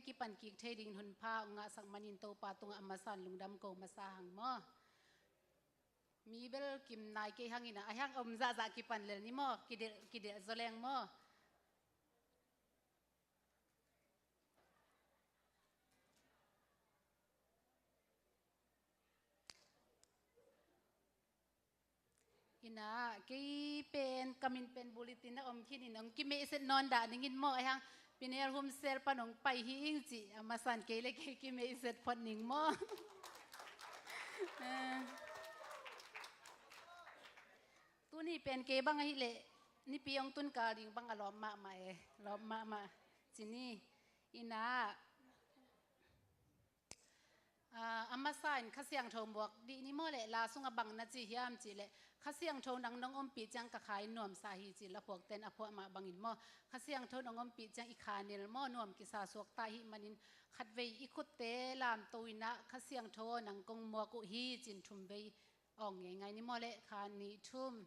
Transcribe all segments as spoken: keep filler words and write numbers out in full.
kipan kik thei dingin hun pha hong ngahsak manin Topa tungah a masa in lungdam ko masa hang maw. Mi bel kim nai kei hang in ah, a hiang om zahzah kipan lel ni maw, kidelh, kidelh zaw leng maw. Ina, kei pen, ka min pen bulletin a om khin in, hong kimeiset nawn dah ning in maw, a hiang Pinel Hum Sel pan hong pai hi ing ci, a masa in kei le kei kimeiset phot ning maw. Eh. Tuni pen kei bang ahih leh, nipi hong tun kal ding bang a lawp mahmah e, lawp mahmah. Ci ni, ina, ah, a masa in Kha Siangtho muak dih ni maw leh, la sungah bang na ci hiam cih leh, Kha Siangtho nang nong ompih ciang ka kha in nuamsa hi ci, laphuakte'n a phuah mah bangin maw. Kha Siangtho nong ompih ciang i kha nel maw, nuam kisa suak ta ahih manin, khatvei i khutte lamto in ah, Kha Siangtho aw nang kong muak uh hi ci-in thum vei awng ngeingai ni maw leh, khat, nih, thum.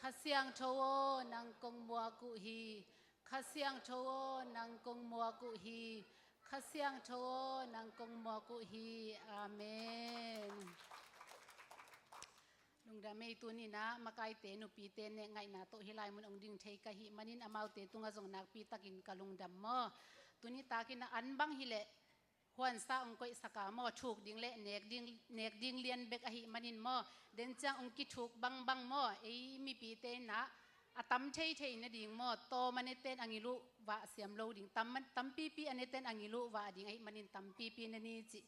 Kha Siangtho aw nang kong muak uh hi. Kha Siangtho aw nang kong muak uh hi. Kha Siangtho aw nang kong muak uh hi. Amen. Lungdam ei. Tuni-in ah makaite, nupite neh ngaihna tawh hih lai mun hong ding thei ka hih manin amaute tungah zong nakpi takin ka lungdam maw. Tuni takin ah an bang hi leh huansa hong koihsak a maw, thuk ding le nek ding, nek ding lian bek ahih manin maw, den ciang hong kithuk bangbang maw, ei mipite in ah a tam theithei nading maw, tawm a nete'n a ngil uh vah siam lo ding, tam, tampipi a nete'n a ngil uh vah ding ahih manin tampipi ne ni cih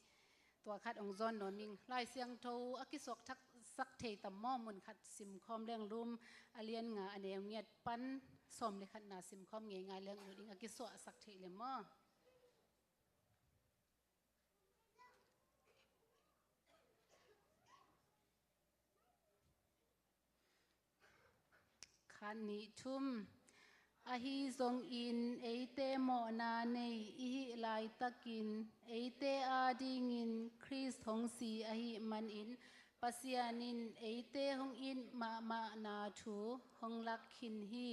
tua khat hong zawn nuam ing. Lai Siangtho a kisuahthaksak thei tam maw, mun khat simkhawm leng, Rom a lian nga, a neu giat pan sawm le khatna simkhawm ngeingai leng ut ing, a kisuahsak theih leh maw. Khat, nih, thum. Ahi zongin eite mawhna nei i hih laitakin eite adingin Khrist hong si ahih manin Pasian in eite hong it mahmahna thu hong lak khin hi.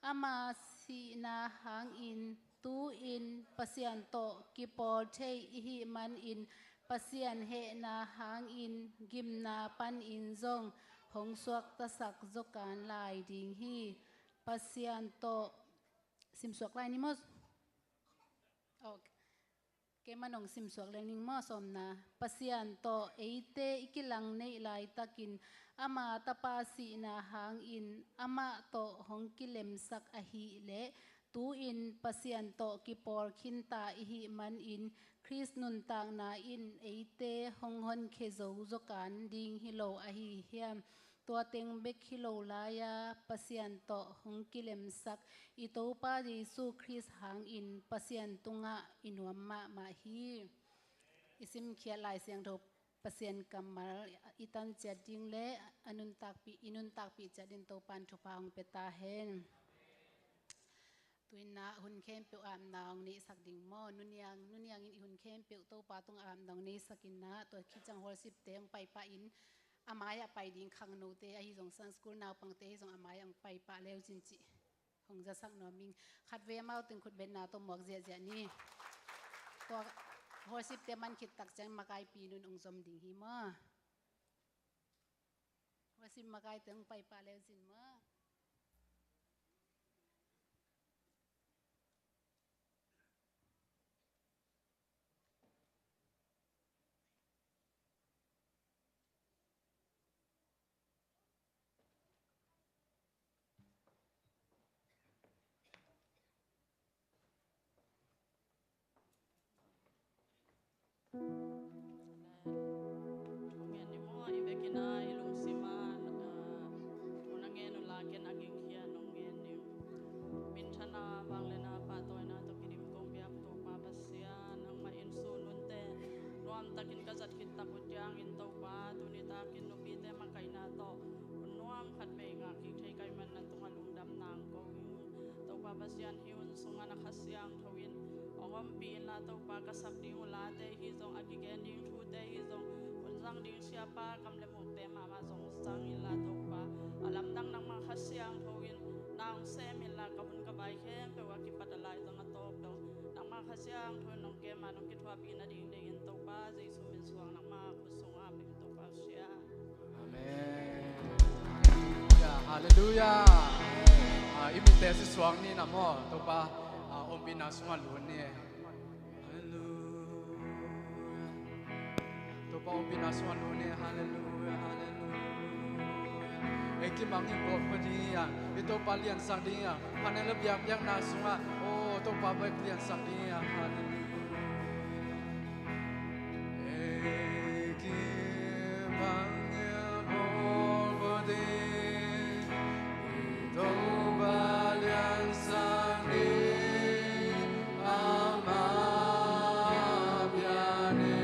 Ama sihna hangin tu-in Pasian tawh kipawl thei i hih manin Pasian hehna hangin gimna panin zong hong suaktasak zawkan lai ding hi. Pasian tawh, simsuak lai ni maw. Ok. Keimah nong simsuak leng ning maw, sawmna. Pasian tawh eite i kilang neih laitakin ama tapa sihna hangin amah tawh hong kilemsak ahih leh tu-in Pasian tawh kipawl khinta i hih manin Khrist nuntakna in eite hong honkhia zo zawkan ding hi lo ahi hiam? Tua teng bek hi lo lai-a Pasian tawh hong kilemsak i Topa Jesu Khrist hangin Pasian tungah i nuam mahmah hi. I simkhiat Lai Siangtho Pasian kammal i tan ciat ding le a nuntakpih, i nuntakpih ciat ding Topa'n thupha hong pia ta hen. Tu-in ah hun khempeuh apna hong neihsak ding maw, nuniang, nuniang in i hun khempeuh Topa tungah apna hong neihsak in ah, tua khit ciang worship-te hong paipah in, a mai-ah pai ding khangnote ahi zong, Sunday school naupangte ahi zong a mai-ah hong paipah leu cin cih hong zasak nuam ing. Khatvei amau teng khutbetna tawh muak ziahziah ni. Tua worship-te man khit tak ciang makaipi nu'n hong zom ding hi maw. Worship makaite hong paipah leu cin maw. Thu ngen ni maw, i vekin ah i lungsim ah, ah, thu na ngen uh la ken a gingkhia nong ngen ning. Minthanna, vangliatna, pahtawina tawh kidim kong biak Topa Pasian, nangmah in sun hunte nuamtakin ka zat khit tak uh ciangin Topa, tuni takin nupite makaihna tawh hun nuam khat vei ngah kik thei ka hih man na tungah lungdam nang ko ing. Topa Pasian, hih hun sungah na Kha Siangtho in hong ompih inla Topa, ka sak ding uh late hi zong, a kigen ding thute hi zong, hun zang ding siapa kam le mukte mahmah zong zang inla Topa, a lamdang nangmah Kha Siangtho in na hong sem inla, ka hun ka vai khempeuh a kipat a laizang a tawp dong nangmah Kha Siangtho in nong kem a, nong kithuahpih nading dingin Topa Jesu min suang nangmah khut sungah peng Topa Sia. Amen. Halleluiah, halleluiah. Ah, i mitte si suang ni na maw, Topa, ah, ompihna sungah lut ni. Halleluiah. Topa ompihna sungah lut ni. Halleluiah, halleluiah. Ei kimang in bawl khua ding hi a, i Topa liansak ding hi a, phan le biakpiakna sungah, oh, Topa bek liansak ding hi a. Halleluiah. Ei kimang in bawl khua ding, i Topa liansak ding, ama pian hi.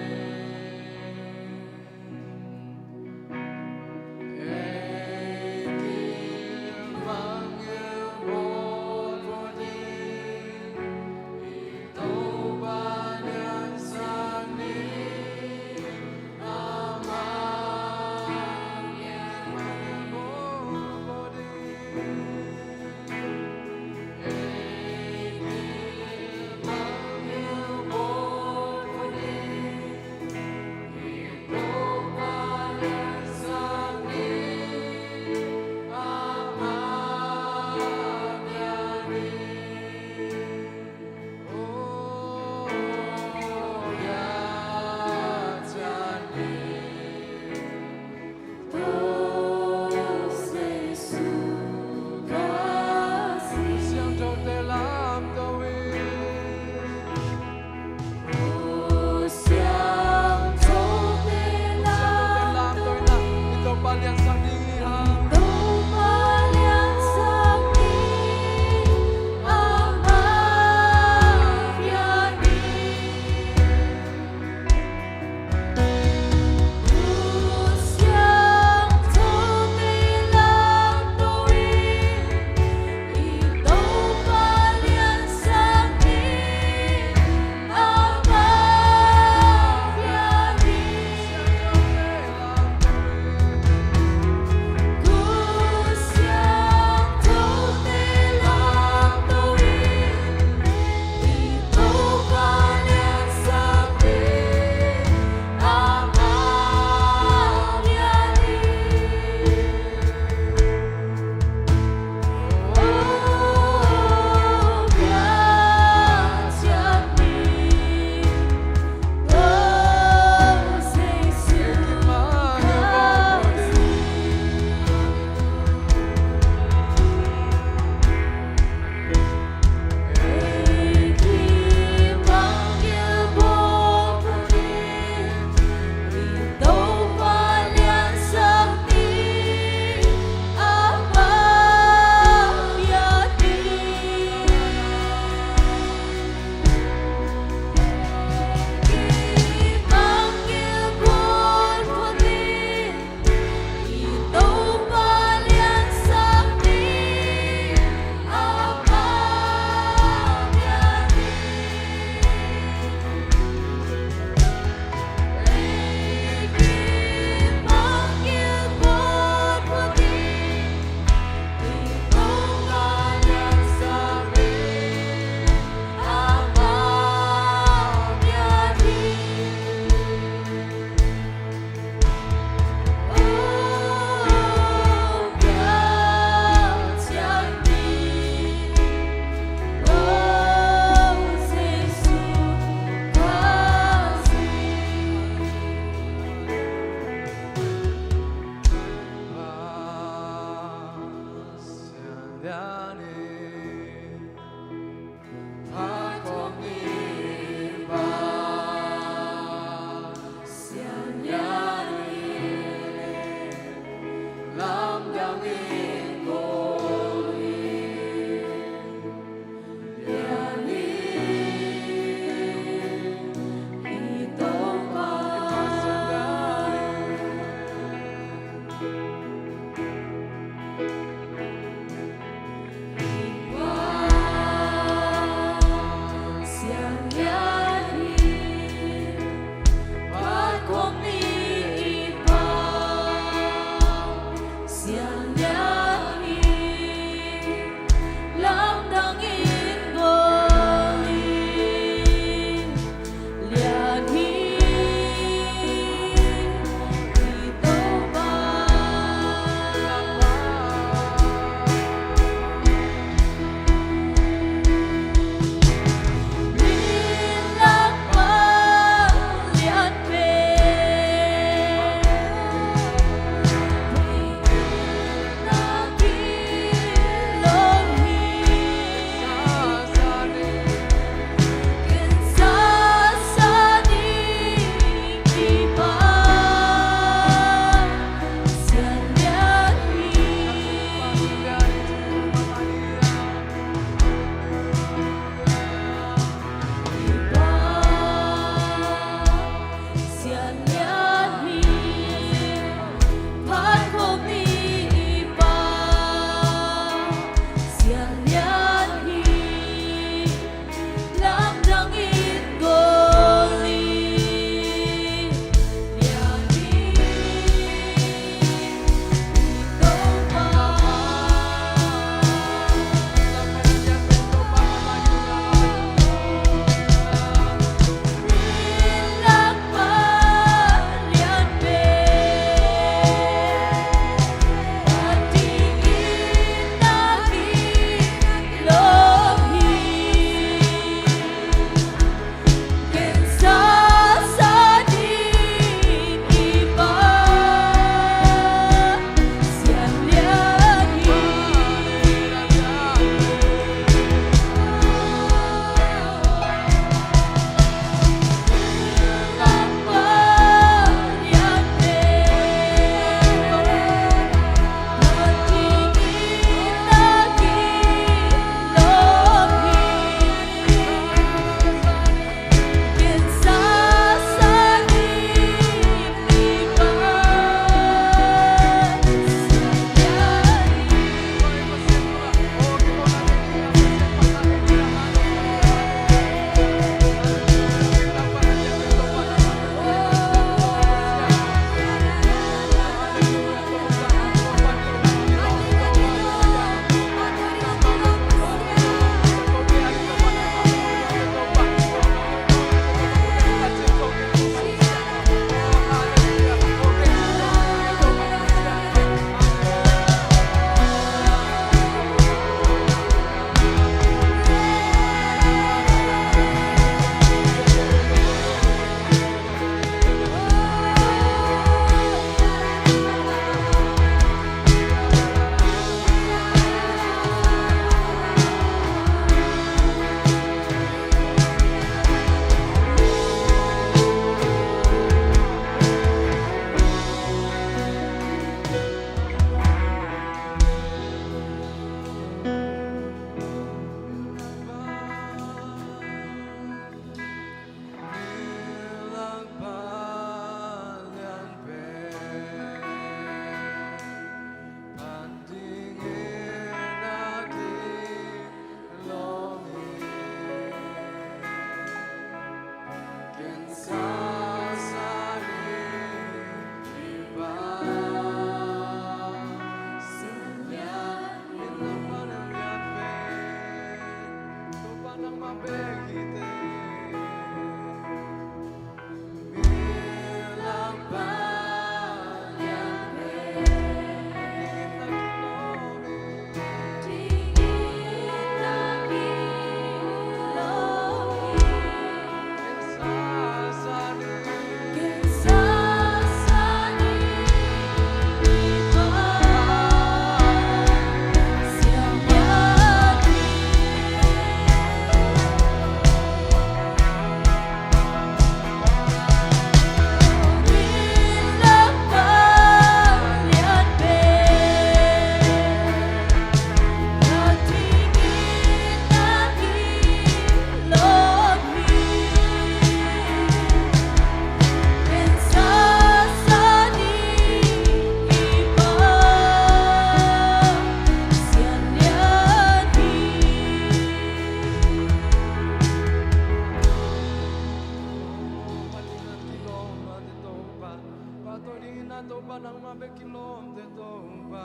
Topa nangmah bek kilawmte Topa.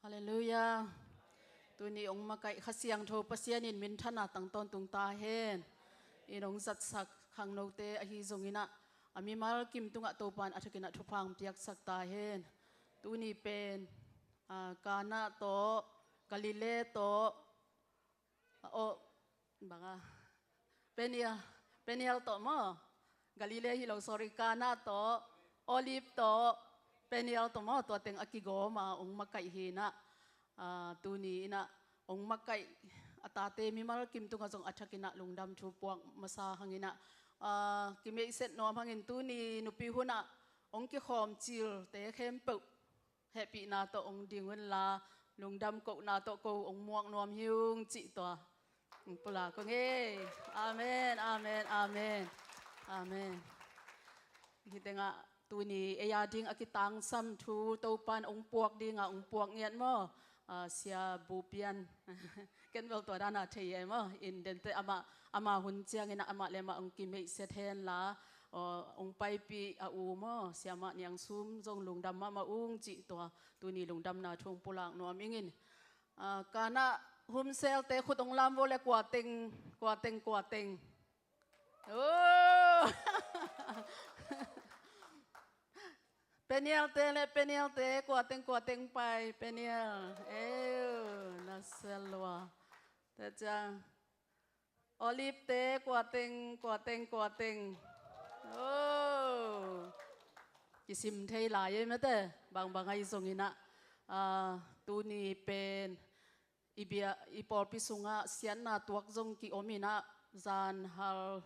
Halleluiah. Tuni hong makaih Kha Siangtho Pasian in minthana tang tawntung ta hen. In hong zatsak khangnote ahi zongin ah, a mimal kim tungah Topa'n a thakin ah thupha hong piaksak ta hen. Tuni pen, ah, Kana tawh, Galilee tawh, aw, bang a, Peniel, Peniel tawh maw? Galilee hi lo, sorry, Kana tawh, Olive tawh, Peniel tawh maw? Tua teng a kigawm a hong makaih hi in ah, ah, tuni in ah hong makaih a tate mimal kim tungah zong a thakin ah lungdam thu puak masa hangin ah, ah, kimeihset nuam hangin tuni nupi hun ah hong kikhawm cilte khempeuh hehpihna tawh hong ding unla, lungdam kohna tawh ko hong muak nuam hi ung cih tua hong pulak ung ei. Amen, amen, amen. Amen. Hih tengah tuni ei a ding a kitangsam thu Topa'n hong puak ding a hong puak ngiat maw? Ah, Sia Bu Pian. Ken bel tua dan a thei ei maw? In dente amah, amah hun ciangin ah amah le amah hong kimeihset henla, aw, hong paipih a u maw, Siamah Niang Sum zong lungdam mahmah ung cih tua tuni lungdamna thu hong pulak nuam ing in. Ah, Kana humselte khut hong lam vo le, kua teng, kua teng, kua teng. Oh! Penielte le Penielte, kua teng, kua teng pai, Peniel. Eu, na sel lua. Tua ciang Olive-te, kua teng, kua teng, kua teng. Oh. Kisim thei lai ei mate, bangbang ahi zongin ah, ah, tuni pen i bia, i pawlpi sungah siatna tuak zong kiom in ah, zan hal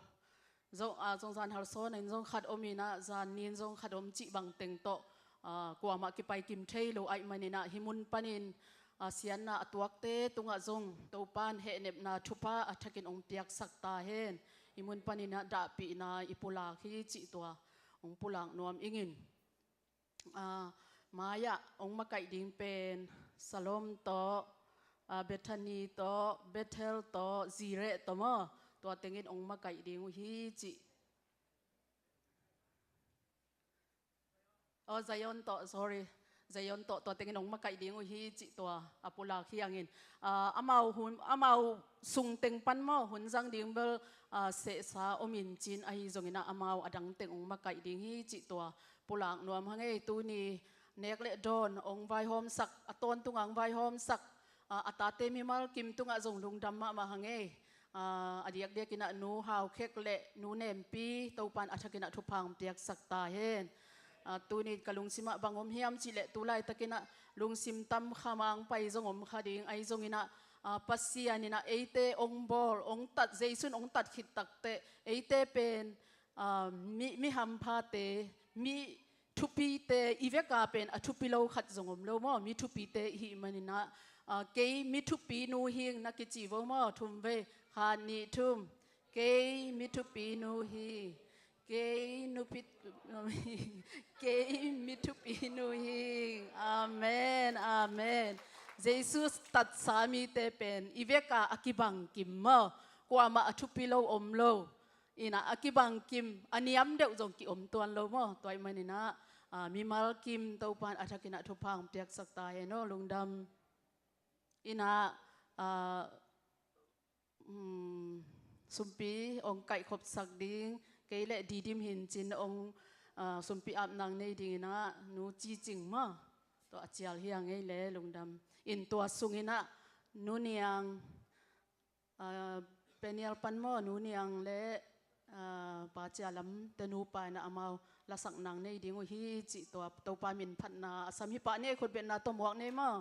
zong, ah, zong zan hal sawn in zong khat om in ah, zan nin zong khat om cih bang teng tawh, ah, kuamah kipai kim thei lo ahih manin ah, hih mun panin, ah, siatna a tuakte tungah zong Topa'n hehnepna thupha a thakin hong piaksak ta hen. Hih mun panin ah dahpihna i pulak hi cih tua hong pulak nuam ing in. Ah, mai-ah hong makaih ding pen Salom tawh, ah, Bethany tawh, Bethel tawh, Zireh tawh maw? Tua tengin hong makaih ding uh hi cih. Oh, Zion tawh, sorry. Zion tawh, tua tengin hong makaih ding uh hi cih tua a pulak hi hangin. Ah, amau hun, amau sung teng pan maw, hun zang ding bel, ah, sehsa om in cin ahi zongin ah amau a dang teng hong makaih ding hi cih tua pulak nuam hang ei. Tuni nek le dawn hong vaihawmsak, a tawntung a hong vaihawmsak, ah, a tate mimal kim tungah zong lungdam mahmah hang ei. Ah, a diakdiakin ah Nu Hau Khek le Nu Nempi, Topa'n a thakin ah thupha hong piaksak ta hen. Ah, tuni ka lungsimah bang om hiam cih leh, tu laitakin ah lungsim tam kha mang pai zong om kha ding ahi zongin ah, ah, Pasian in ah eite hong bawl, hong tat, Jesu in hong tat khit takteh eite pen, ah, mi, mi hamphate, mi thupite, i veka pen a thupi lo khat zong om lo maw? Mi thupite i hih manin ah, ah, kei mi thupi nu hing na kici vo maw? Thum vei, khat, nih, thum. Kei mi thupi nu hi. Kei nupi, kei mi thupi nu hing. Amen, amen. Jesu tatsa mite pen i veka a kibang kim maw? Kuamah a thupi lo om lo. In ah a kibang kim, a niam deuh zong kiom tuan lo maw? Tua ahih manin ah, ah, mimal kim Topa'n a thakin ah thupha hong piaksak ta hen aw, lungdam. In ah, ah, um, sumpi hong kaihkhopsak ding, kei le Didim Hin Cin hong, ah, sumpi ap nang nei dingin ah, Nu Ci Cing maw? Tua a cial hi hang ei le, lungdam. In tua sungin ah, Nu Niang, ah, Peniel pan maw, Nu Niang le, ah, Pa Cia Lam te nupa in ah amau lasak nang nei ding uh hi cih tua Topa min phatna a sam hi pah ni ei, khutbetna tawh muak ni ei maw?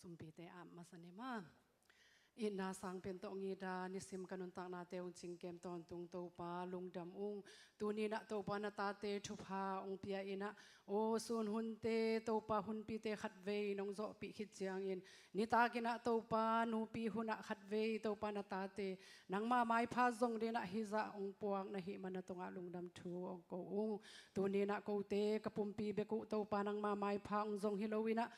Sumpite ap masa ni maw. Itna sang pen tawh ngita nisim ka nuntaknate hong cingkem tawntung Topa lungdam ung. Tuninah Topa na tate thupha hong pia inah, aw sunhunte Topa hunpite khatvei nong zawhpih khit ciangin, nitakinah Topa nupi hunah khatvei Topa na tate nangma maipha zong dinah hizah hong puak na hih mana tungah lungdam thu hong ko ung. Tuninah kote ka pumpi bek uh Topa nangma maipha hong zong hi loinah,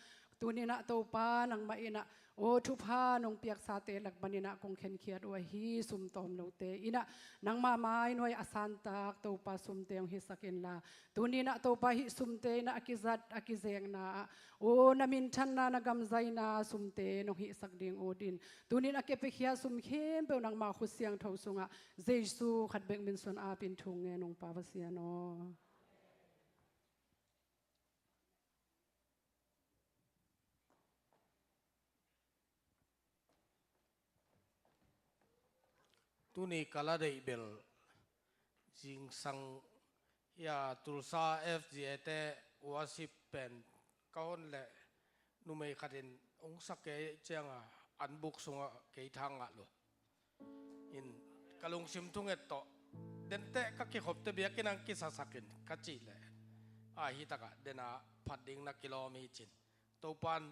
tuninah Topa nangmah inah aw thupha nong piaksate lak paninah kong khenkhiat uh ahi sum tawm lote inah nangma mainuai a santak Topa sumte hong hisak inla, tuninah Topa hih sumte inah a kizat a kizengna ah aw na minthanna na gamzaina sumte nong hihsak ding utin, tunin a kepekhia sum khempeuh nangma khut siangtho sungah Jesu khat bek min suan apin thu ngen ung Pa Pasian aw. Tuni ka la deih bel zingsang hia Tulsa F G A te worship pen ka hon leh numei khatin hong sak kei cianga an buk sungah kei thang ngah lo. In ka lungsim thunget tawh denteh ka kikhopte biakinn ang kisasakin ka cih leh a hitakah dena phat ding na kilawm hi cin. Topan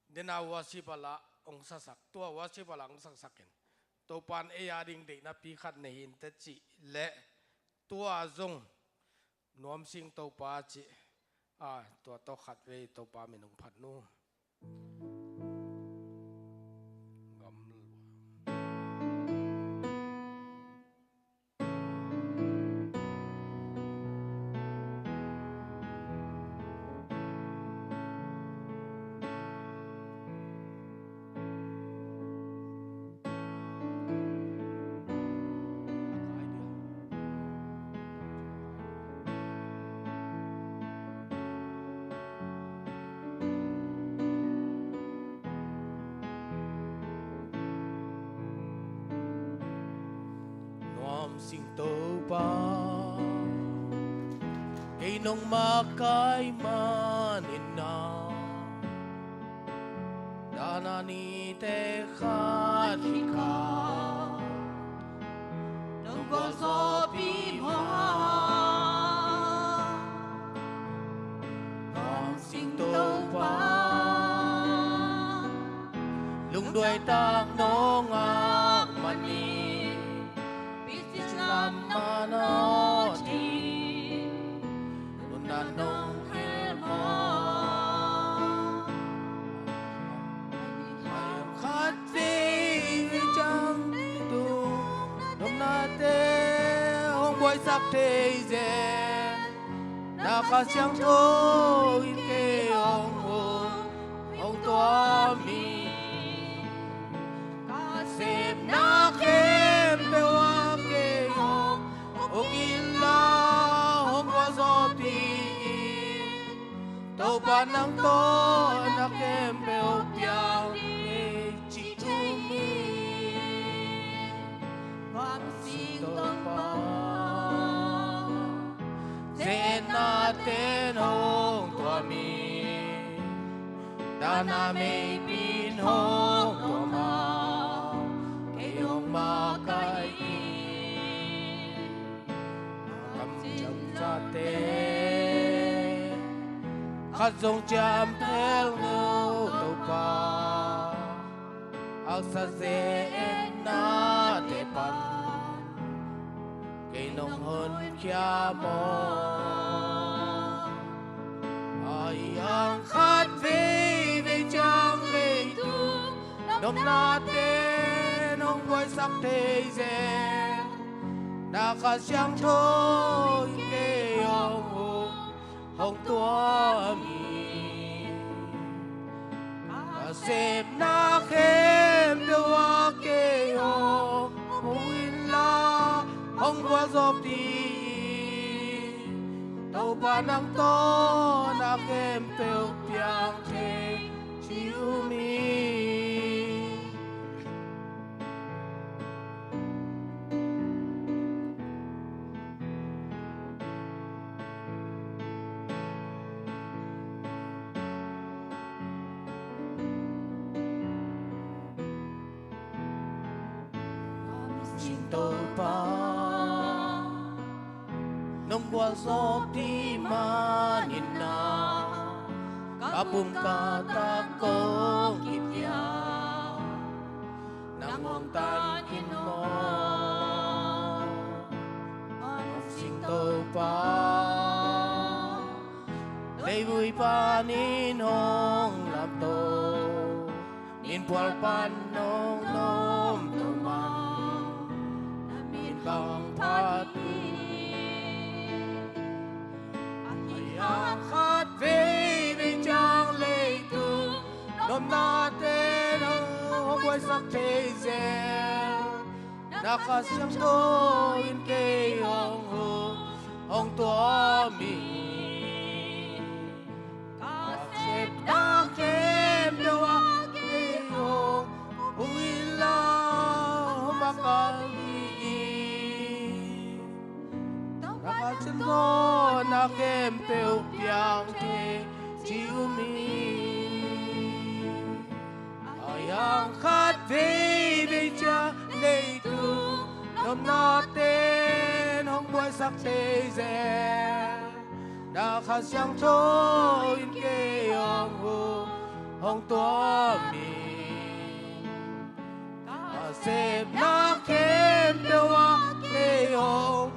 dena worship a lah hong sasak, tua worship a lah hong saksakin Topan ei a ding deihna pi khat nei hinte cih leh tua zong nuamsing Topa cih a tua tawh khatvei Topa min hong phat nu. Gam lua. Nuam sing Topa, kei nong makaih manin na, dana nite khat hi kha. Nong gualzawhpih ma, nuam sing Topa, lungduai tak nong ngak manin, picin lam na nawt hi, nunna nong hel ma. Khat vei vei ciang tung nopnate hong buaisak thei zen, na Kha Siangtho in kei hong um, hong tuam hi. Ka sepna khempeuh ah kei hong uk inla, hong gualzawhpih in. Topa nang tawh na khempeuh piang hi, ci thum hi. Nuam sing Topa, ze-etna ten hong tuam hi. Dana meipin hong tuam a, kei hong makaih hi. Kam ciamciamte khat zong ciam phel lo Topa, haksa ze-etnate pan kei nong honkhia maw. Ai ang khat vei vei ciang leitung nopnate nong buaisak thei zen, na Kha Siangtho in kei hong um, hong tuam hi. Ka sepna khempeuh ah kei hong uk inla, hong gualzawhpih in. Topa nang tawh na khempeuh piang thei, ci thum hi. Topa, nong gualzawhpih manin na ka pum ka tak kong kipia, nang hong tan in maw, a nong sing Topa. Leivui panin hong lamto, ninpual pan nong nom to mang, na min bang phat hi. Ahi hang khat veivei ciang leitung nopnate nong hong buaisak thei zel, na Kha Siangtho in kei hong huh, hong tuam hi. Ka sepna khempeuh ah kei hong ung inla, hong makaih in. Na Kha Siangtho in na khempeuh piang thei ci uh hi. Ahi hang khat veivei ciang leitung nopnate nong buaisak thei zel, na Kha Siangtho in kei hong huh, hong tuam hi. Ka sepna khempeuh ah kei hong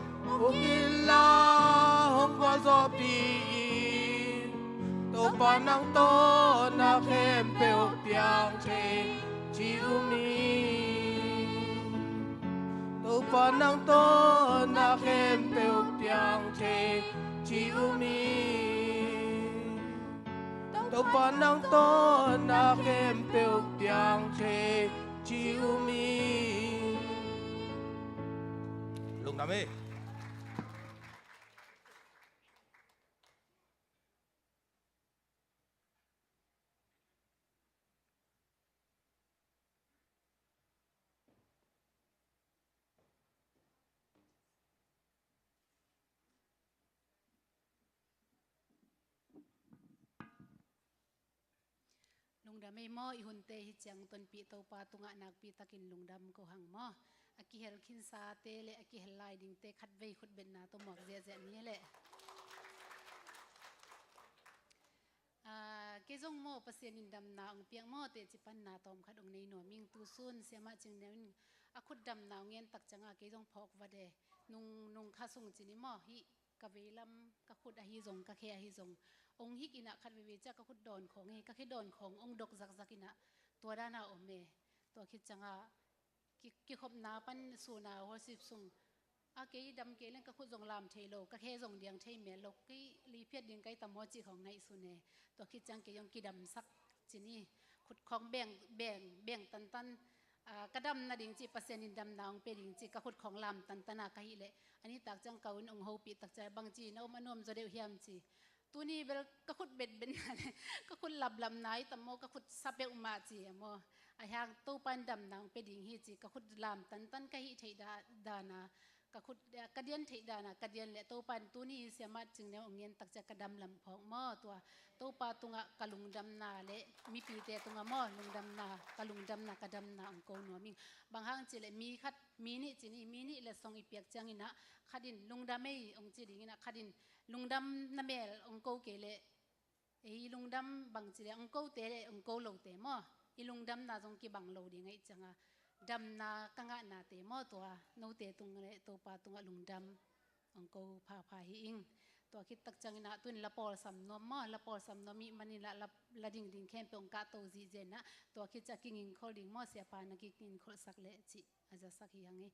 ung inla, hong gualzawhpih in. Topa nang tawh na khempeuh piang thei ci uh hi. Topa nang tawh na khempeuh piang thei ci uh hi. Topa nang tawh na khempeuh piang thei ci uh hi. Lungdam hi. Lungdam ei maw, i hunte hi ciang tonpih Topa tungah nakpi takin lungdam ko hang maw. A kihel khinsate le a kihel lai dingte khatvei khutbetna tawh muak ziahziah ni leh. Ah, kei zong maw, Pasian in damna ong piak maw, teci panna tawm khat ong nei nuam ing. Tusun Siamah Cing Neu in a khut damna ong en tak cianga kei zong phawk va de. Nung, nung kha sung ci ni maw, hih ka veilam ka khut ahi zong, ka khe ahi zong, ong hik inah khat veivei ciah ka khut dawn khawng hi, ka khe dawn khawng ong dok zakzak inah tua dana om e. Tua khit cianga ki, kikhopna pan suna worship sung a kei dam kei leng ka khut zong lam thei lo, ka khe zong diang thei mel lo, kei liphiat ding kai tam maw cih khawng ngaihsun e. Tua khit ciang kei zong kidamsak ci ni, khut khawng beng, beng, beng tantan, ah, ka dam nading cih, Pasian in damna ong pe ding cih ka khut khawng lam tantana ka hih leh a nitak ciang ka un ong hopih tak ciang bangci na om a nuam zaw deuh hiam ci. Tuni bel ka khut betbetna le ka khut laplapna i tam maw, ka khut sa peuhmah ci a maw. Ahi hang Topa in damna ong pe ding hi ci, ka khut lam tantan ka hih theih da-, dana, ka khut, eh, ka dian theih dana ka dian leh Topa in tuni Siamah Cing Neu ong en tak ciang ka dam lam phawk maw. Tua Topa tungah ka lungdamna le mipite tungah maw, lungdamna, ka lungdamna, ka damna ong ko nuam ing. Bang hang ci leh mi khat, mi nih ci ni, mi nih le song i piak ciang inah khat in lungdam ei ong ci ding inah khat in lungdamna mel ong ko kei leh, ei lungdam bangci le ong kote le ong ko lote maw, i lungdamna zong kibang lo ding ahih cianga damna ka ngahnate maw, tua note tung le Topa tungah lungdam ong ko phapha hi ing. Tua khit tak ciang inah tuin la pawlsam nuam maw, la pawlsam nuam ih manin la, la, la dingding khempeuh ong kahto zihziah inah tua khit ciang kingingkholh ding maw, siapa na kingingkholhsak leh cih a zasak hi hang hi.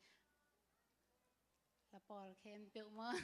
La pawl khempeuh maw?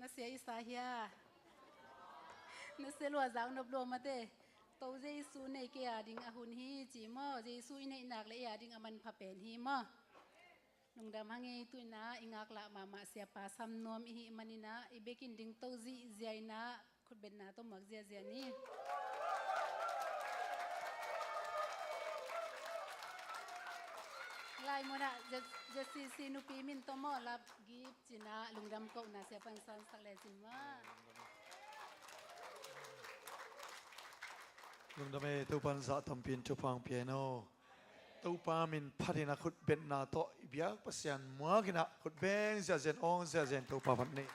Sia i sa hia? Na sia lua zau nop lua mate. To Jesu nei kei a ding a hun hi ci maw? Jesu i neihnak le ei a ding a manpha pen hi maw? Lungdam hang ei. Tu-in ah i ngaklah mahmah siapa sam nuam i hih manin ah i biakinn ding to zihziah in ah khutbetna tawh muak ziahziah ni. Lai munah Z-, ZCC nupi min tawh maw, lap gip cin ah lungdam kohna siapa in sansak le cin maw. Lungdam ei, Topa in zah tampi in thupha hong pia hen aw. Topa min phat in a khutbetna tawh i biak Pasian muak in a khutbeng ziahziah in, awng ziahziah in Topa phat ni.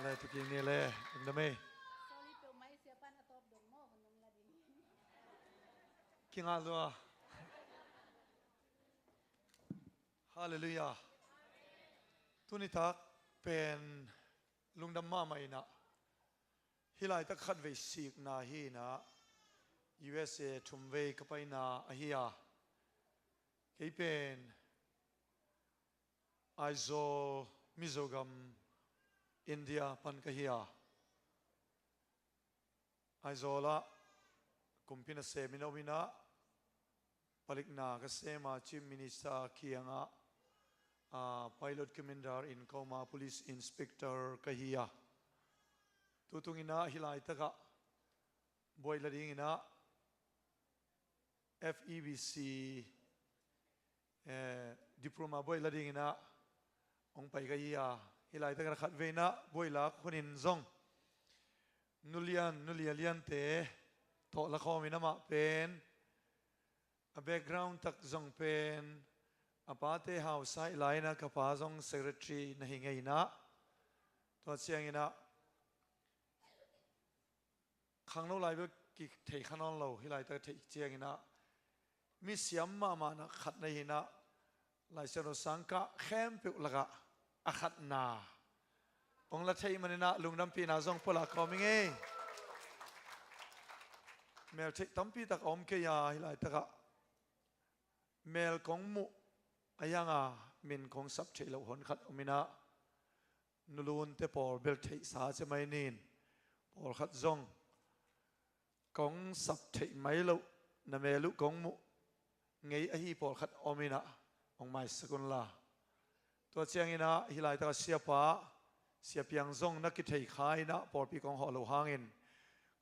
Le tuking ni le, lungdam ei. Kingah lua. Halleluiah. Tuni tak pen lungdam mahmah in ah, hih laitak khatvei sikna hi in ah, U S A thumvei ka paina ahi a, kei pen Aizawl, Mizogam, India pan ka hi a, Aizawl ah kumpi nasem in om in ah, palikna ka sem a, Chief Minister kiangah, ah, Pilot Commander in ka om a, Police Inspector ka hi a. Tutung in ah hih laitak ah buai la ding in ah F E B C, eh, diploma buai la ding in ah hong pai ka hi a. Hih laitak in ah khatvei in ah buai lak hun in zong nulian, nulialiante tawh la khawm in, amah pen a background tak zong pen a pate hausa hi lai in ah, ka pa zong secretary na hi ngei in ah, tua ciang in ah khangno lai bel kithei kha nawn lo, hih laitak theih ciang in ah mi siam mahmah in ah khat na hi in ah, Lai Siangtho sangkah khempeuh lakah a khatna hong la theih manin ah lungdampihna zong pua lak kawm ing ei. Mel theih tampi tak a om kei a, hih laitak ah mel kong muh a hiang a min kong sap theih loh hon khat om in ah, nulunte pawl bel theihsa ci mai ning, pawlkhat zong kong sap theih mai loh, na mel uh kong muh ngei ahi pawlkhat om in ah hong maisak un la. Tua ciang in ah hih laitak a siapa, Sia Piang zong na kithei kha in ah pawlpi kong hawh loh hangin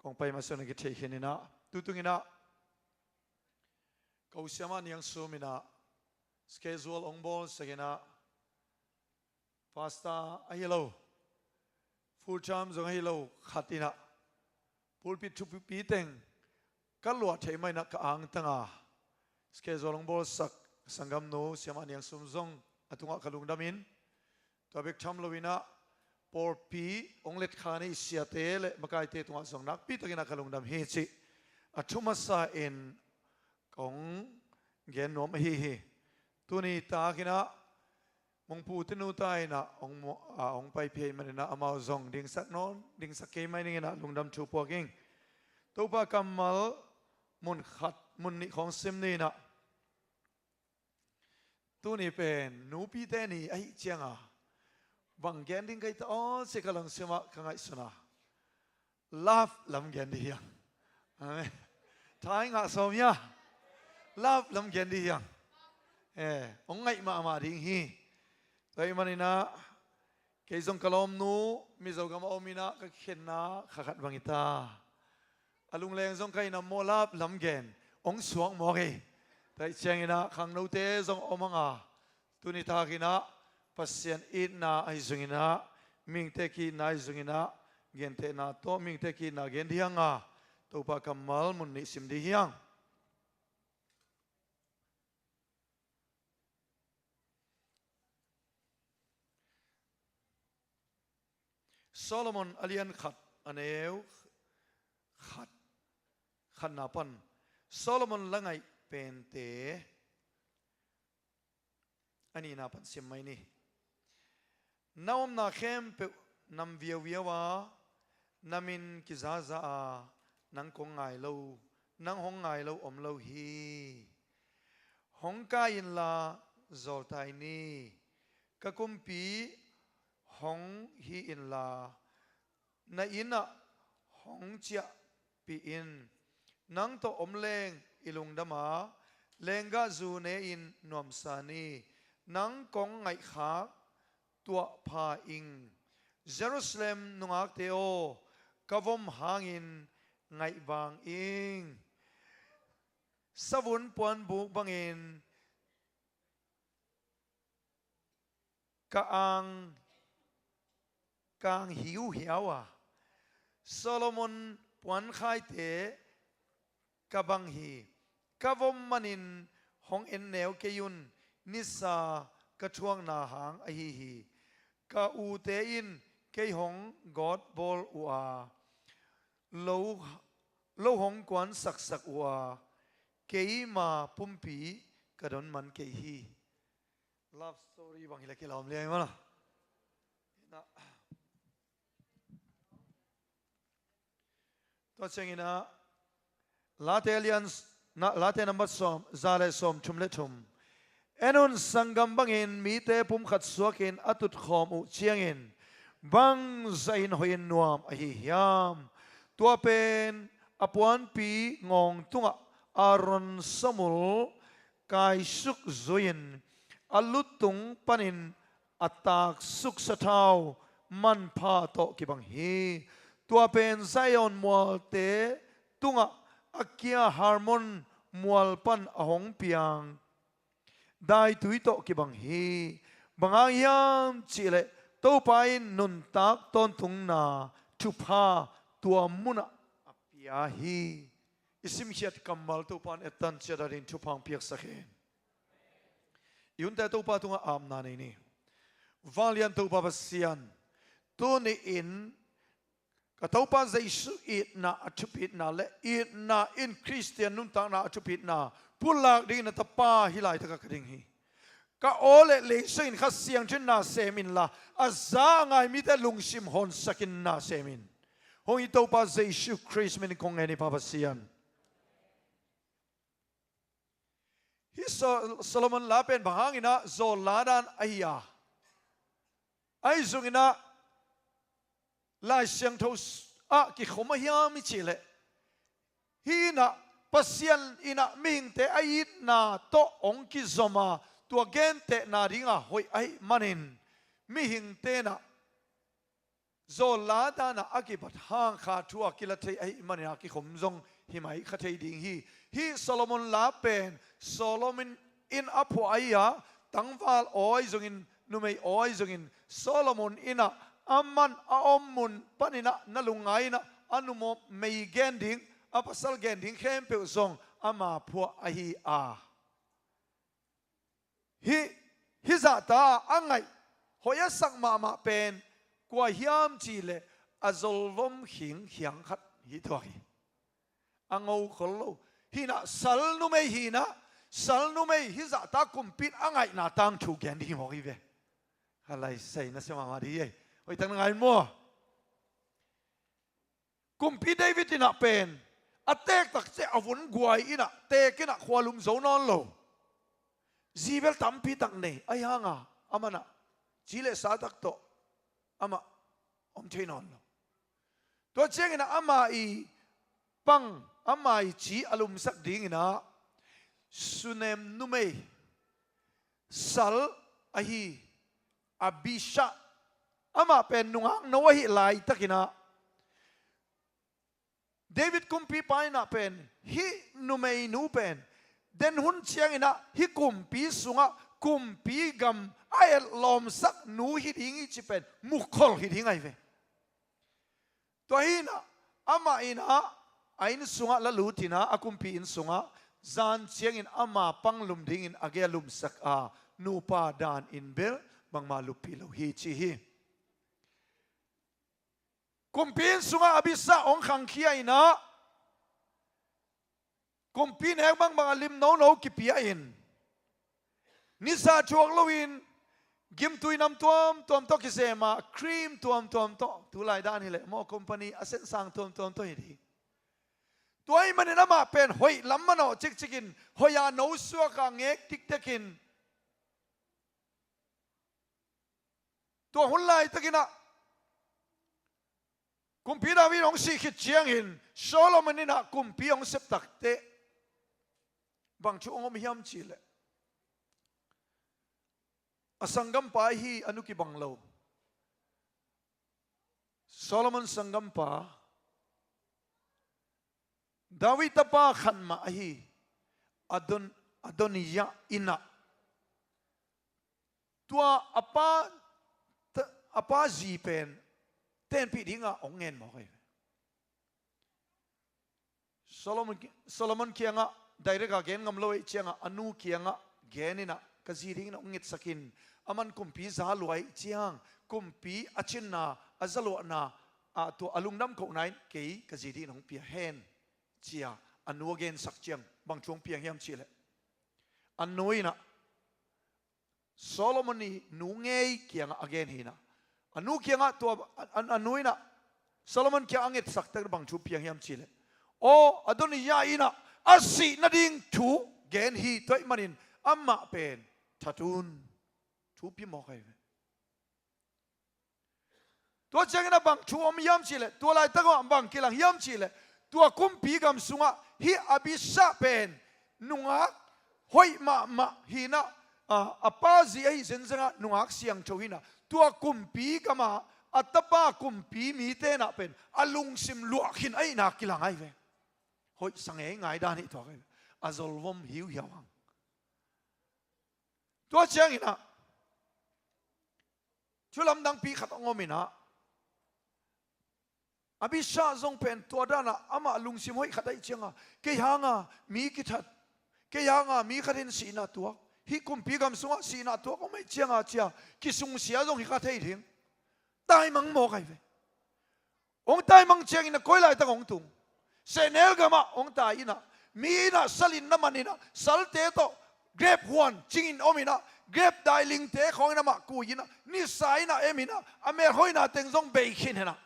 kong pai masa na kithei khin in ah, tutung in ah ko Siamah Niang Sum in ah schedule hong bawlsak in ah, pastor ahi lo, full time zong ahi lo khat in ah pulpit thupi teng ka luah theih mah in ah ka angtang a, schedule hong bawlsak sanggamnu Siamah Niang Sum zong a tungah ka lungdam in, tua bek tham lo in ah pawlpi hong letkhan i siate le makaite tungah zong nakpi tak in ah ka lungdam hi cih a thu masa in kong gen nuam ahi hi. Tuni tak in ah Mungpu tinu ta in ah hong mu-, ah, hong paipih ahih manin ah amau zong dingsak nawn, dingsak kei mai ning in ah lungdam thu puak ing. Topa kammal mun khat, mun nih khawng sim ni in ah, tuni pen nupite ni ahih ciang a bang gen ding ka hih ta aw ci ka lungsim ah ka ngaihsun a, love lam gen ding hi hang. Amen. Thai ngah sawm hia? Love lam gen ding hi hang. Eh, hong ngaih mahmah ding hi. Tua ahih manin ah kei zong ka lawmnu Mizo gam a om in ah ka kikhenna kha khat bang hi ta. A lungleng zong ka hi na maw, love lam gen hong suak mawk hi. Tua ahih ciang in ah khangnote zong om hang a, tuni tak in ah Pasian itna ahi zong in ah, mihingte ki-itna ahi zong in ah, gentehna tawh mihingte ki-itna gen ding hi hang a, Topa kammal mun nih sim ding hi hang. Solomon a lian khat, a neu khat, khatna pan Solomon la ngaih pente a nihna pan sim mai ni. Na omna khempeuh nam viauviau a, na min kizaza a, nang kong ngai lo, nang hong ngai lo om lo hi. Hong kai inla zawltai ni. Ka kumpi hong hi inla, na innah hong ciahpih in. Nang tawh om leng i lungdam a, lenggahzu ne-in nuamsa ni. Nang kong ngaihkhak tuahpha ing. Jerusalem nungakte aw, ka vom hangin ngaihvang ing. Savun puanbuk bangin ka ang, ka ang hiuhiau a, Solomon puankhaite ka bang hi. Ka vom manin hong enneu kei un, nisa ka thuakna hang ahi hi. Ka ute in kei hong gawtbawl uh a, lo, lo hong kuansaksak uh a, keima pumpi ka don man kei hi. Love story bang hileh kilawm liai mana. Tua ciangin ah, Late lian, na, Late nambat sawm, za le sawm thum le thum. En un, sanggam bangin mite pumkhat suakin a tutkhawm uh ciangin bangzahin hoihin nuam ahi hiam? Tua pen a puanpi ngawng tungah Aaron sawmul kaisuk zui-in a lutung panin a taksuk sathau manpha tawh kibang hi. Tua pen Zion mualte tungah a kia Hermon mual pan a hong piang daitui tawh kibang hi. Bang hang hiam cihleh Topa in nuntak tawntungna thupha tua munah a pia hi. I simkhiat kammal Topa in ettan ciat adingin thupha hong piaksak hen. I hunte Topa tungah apna nei ni. Vanglian Topa Pasian, tuni-in ka Topa Jesu itna a thupitna le itna in Khristian nuntakna a thupitna pulak dingin na tapa hih laitakah ka ding hi. Ka aw le leisangin Kha Siangtho in na sem inla, a za a ngai mite lungsim honsakin na sem in. Hong i Topa Jesu Khrist min in kong ngen hi Pa Pasian. Hih So-, Solomon la pen bang hangin ah zawl la dan ahi a, ahi zongin ah Lai Siangtho ah kikhom a hiam i cih leh, hih in ah Pasian in ah mihingte a itna tawh hong kizom a, tua gentehna dingah hoih ahih manin mihingte in ah zawl la dan ah a kibat hang kha thu a kila thei ahih manin a kikhom zong hi mai kha thei ding hi. Hih Solomon la pen Solomon in a phuah ahi a, tangval aw ahi zongin, numei aw ahi zongin, Solomon in ah a man a om mun panin ah na lungngai in ah a numei gen ding, a pasal gen ding khempeuh zong ama phuah ahi a. Hih, hih zahta a ngaih hoih a sak mahmah pen kua hiam cih leh a zolvom khing khiang khat hi tuak hi. A ngo khol lo. Hih in ah sal numei hi in ah, sal numei hih zahta kumpi in a ngaihna tangthu gen ding hi mawk hi ve. Ka laisai nasia mahmah ding hi ei. Hoih tak na ngai maw? Kumpi David in ah pen a teek tak ciang a vun guai in ah, teek in ah khualum zo nawn lo. Zi bel tampi tak nei, ahi hang a, amah in ah ci le sa tak tawh amah om thei nawn lo. Tua ciangin ah ama i pang, ama i ci a lumsak dingin ah Sunem numei sal ahi Abishai, amah pen nungakno ahih laitakin ah David kumpipa in ah pen hih numeinu pen den hun ciangin ah hih kumpi sungah kumpi gam a etlawmsak nu hi ding hi cih pen mukhol hi ding ahi ve. Tua hi in ah amah in ah a inn sungah la lut in ah, a kumpi inn sungah zan ciangin ama panglum dingin a gei a lumsak a, nupa dan in bel bangmah luppih lo hi ci hi. Kumpi inn sungah Abishai hong khangkhia in ah, kumpi nek bangbang a lim nono kipia in, nisa thuak loin gimtui nam tuamtuam tawh kisem a, cream tuamtuam tawh, tulai dan hileh maw, company a sensang tuamtuam tawh hi ding. Tua ahih manin amah pen hoih lam manawh cikcikin, hoih a no suak a ngek dikdekin, Tua hun laitakin ah kumpi David hong sih khit ciangin Solomon in ah kumpi hong sep takteh bang thu hong om hiam cihleh, a sanggampa ahi a nu kibang lo, Solomon sanggampa David tapa khat mah ahi Adon-, Adonijah in ah tua a pa, a pa zi pen tenpih dingah hong ngen mawk ahi. Solomon, Solomon kiangah direct a gen ngam lo ahih ciangah a nu kiangah gen in ah ka zi dingin hong ngetsak in, aman kumpi za lua ahih ciang kumpi a cinna, a zaluahna, a tua a lungdam kohna in kei ka zi dingin hong pia hen, ci-a a nu a gensak ciang bang thu hong piang hiam cihleh, a nu in ah Solomon i nu ngei kiangah a gen hi in ah, a nu kiangah tua, a, a, a nu in ah Solomon kiangah a ngetsak tak bang thu piang hiam cihleh, aw, Adonijah in ah a sih nading thu gen hi, tua ahih manin amah pen that un, thu pia mawk ahi ve. Tua ciangin a bang thu om hiam cihleh, tua laitak ah bang kilang hiam cihleh, tua kumpi gam sungah hih Abishai pen nungak hoih mahmah hi in ah, a, a pa zi ahi zengzengah nungak siangtho hi in ah, tua kumpi gamah a tapa kumpi mite in ah pen a lungsim luah khin ahihna kilang ahi ve. Hoih sa ngeingai dan hi tuak ahi ve. A zolvom hiuhiau hang. Tua ciangin ah thu lamdangpi khat hong om in ah, Abishai zong pen tua danah amah lungsim hoih khat ahih ciangah, kei hanga mi kithat, kei hanga mi khat in sihna tuak, hih kumpi gam sungah sihna tuak om ahih ciangah ci-a kisungsia zong hi kha thei ding. Taimang mawk ahi ve. Hong taimang ciangin a koi laitak hong tung? Sehnel gamah hong tai in ah, mi in ah sal in na man in ah, salte tawh grep huan cingin om in ah, grep dailingte khawngin amah kui in ah, nisa in ah em in ah, a melhoihna teng zong bei khin in ah,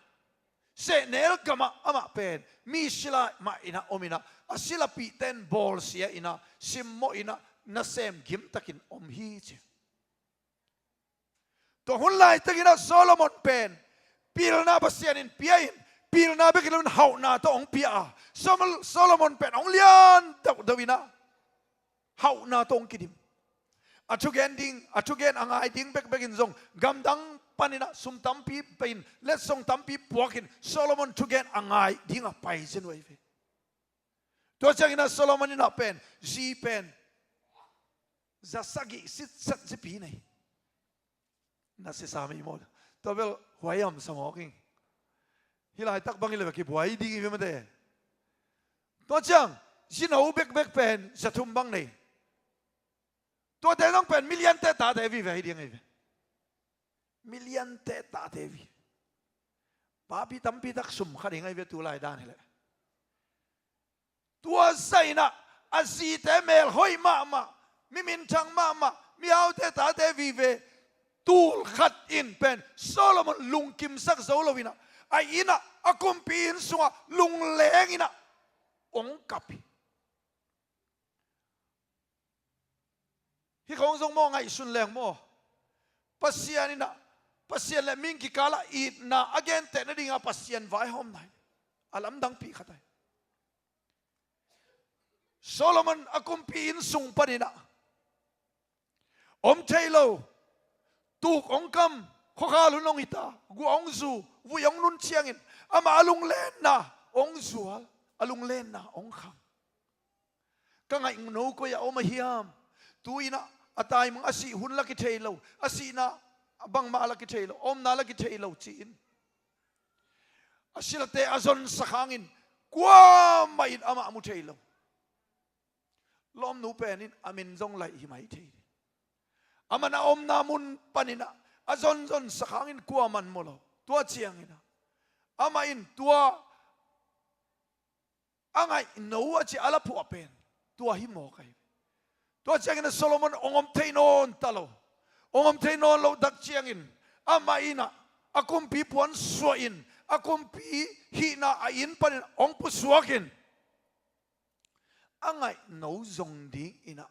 sehnel gamah amah pen mi sila mah in ah om in ah, a silapihte in bawlsia in ah, simmawh in ah, nasem gimtakin om hi ci. Tua hun laitakin ah Solomon pen pilna Pasian in pia in, pilna bek hi loin hauhna tawh hong pia a, Sol-, Solomon pen hong lian deuhdeuh in ah hauhna tawh hong kidim. A thugen ding, a thugen a ngai ding bekbek in zong gamdang panin ah sum tampi pia in, letsong tampi puakin Solomon thugen a ngai dingah pai zen uh ahi ve. Tua ciangin ah Solomon in ah pen, zi pen za sagih sitset zipi nei. Na sisa mi maw? Tua bel huai am sa mawk ing. Hih laitak bang hi leh bek hi buai ding hi ve mate. Tua ciang zino bekbek pen za thum bang nei. Tuate zong pen miliante tate vive hi ding ahi ve. Miliante tate vive. Papi tampi tak sum kha ding ahi ve tu lai dan hi leh. Tua zah in ah a zite melhoih mahmah, mi minthang mahmah, mihaute tate vive tul khat in pen Solomon lungkimsak zo lo in ah, a inn ah, a kumpi inn sungah lungleng in ah hong kap hi. Hih khawng zong maw, ngaihsun leng maw, Pasian in ah, Pasian le mihing kikalah itna a genteh nadingah Pasian vaihawmna hi. A lamdangpi khat ahi. Solomon a kumpi inn sung panin ah om thei lo, tuk hong kam, khuakhal hun hong hita, guah hong zu, vuih hong nun ciangin amah a lunglenna hong zual, a lunglenna hong khang. Ka ngaihno koi-ah om a hiam? Tu-in ah a taimang, a sih hun la kithei lo, a sihna bangmah la kithei lo, a omna la kithei lo ci-in a silate a zonsak hangin kuamah in amah mu thei lo. Lawmnu pen in a min zong laih hi mai thei. Amah a omna mun panin ah a zonzonsak hangin kuamah in mu lo. Tua ciangin ah amah in tua a ngaihno a ci a la phuah pen tua hi mawk ahi. Tua ciangin ah Solomon hong om thei nawn ta lo. Hong om thei nawn loh tak ciangin amah in ah a kumpi puansuah in a kumpi hihna a inn panin hong pusuak in a ngaihno zong dingin ah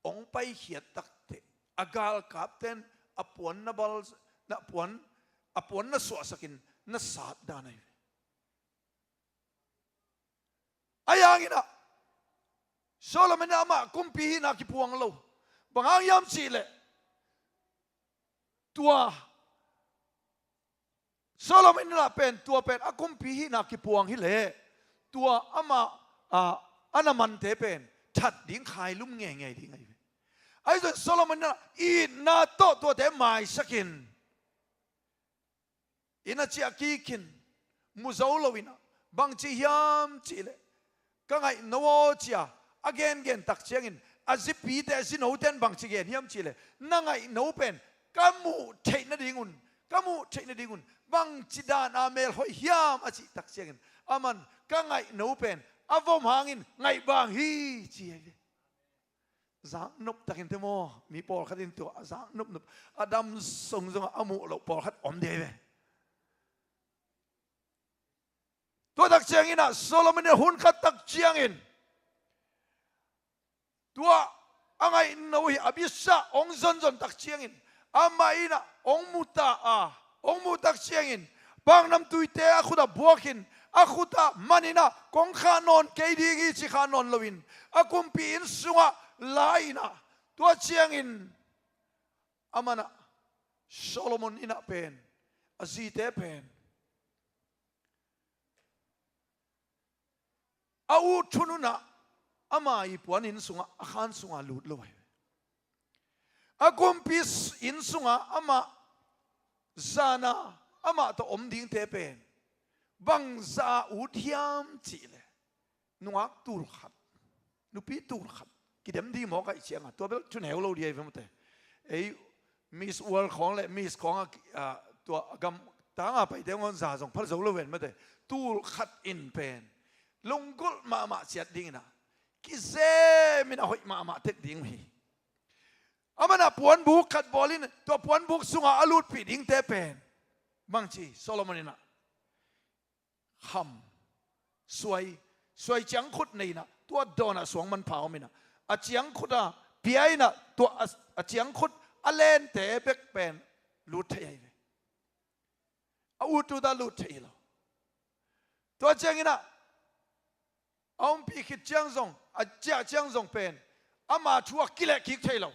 hong paikhiat takteh a galkapte in a puanna bal na puan, a puan na suahsakin na sat dan ahi ve. Ahi hangin ah Solomon in amah kumpi hihna kipuang lo. Bang hang hiam cihleh, tua Solomon in ah pen, tua pen a kumpi hihna kipuang hileh, tua amah, a, a na mante pen that ding, khailum ngeingei ding ahi ve. Ahi zong Solomon in ah itna tawh tuate maisakin, inn ah ciah kikin, mu zo loin ah, bangci hiam cihleh, ka ngaih no aw, ci-a a gengen tak ciangin, a zipite, a zinote in bangci gen hiam cihleh, na ngaih no pen ka muh theih nadingun, ka muh theih nadingun bangci dan a mel hoih hiam, a cih tak ciangin, aman, ka ngaih no pen a vom hangin ngaih bang hi, ci ahi ve. Zaknop takin te maw, mi pawlkhat in tua a zaknopnop, a dam sung zongah a muh loh pawlkhat om ding ahi ve. Tua tak ciangin ah Solomon in hun khat tak ciangin, tua a ngaih no hi Abishag hong zonzon tak ciangin, amah in ah hong mu ta a, hong muh tak ciangin, paknamtuite a khut ah buakin, a khut ah manin ah, kong khah nawn kei ding hi, ci khah nawn loin, a kumpi inn sungah la in ah, tua ciangin, aman ah, Solomon in ah pen, a zite pen, a ut thunun ah, ama ii puan inn sungah, a khan sungah lut lo ahi ve. A kumpi s-, inn sungah amah zan a, amah tawh om dingte pen bangzah a ut hiam cihleh, nungak tul khat, nupi tul khat kidem ding mawk ahih ciangin, tua bel thuneu lo ding ahi ve mate. Ei Miss World khawng le Miss khawng a, a, tua gam tanga paite ngawn za zong phal zo lo ven mate. Tul khat in pen lunggulh mahmah ciat dingin ah, kizem in a hoih mahmah tek ding uh hi. Aman ah puanbuk khat bawlin, tua puanbuk sungah a lutpih dingte pen, bangci, Solomon in ah kham, suai, suai ciangkhut nei in ah, tua dawn ah suang manpha om in ah, a ciangkhut a pia in ah, tua a, a ciangkhut a lente bek pen lut thei ahi ve. A ut ut a lut thei lo. Tua ciangin ah, a ompih khit ciang zong, a ciah ciang zong pen, ama thu ah kilehkik thei lo.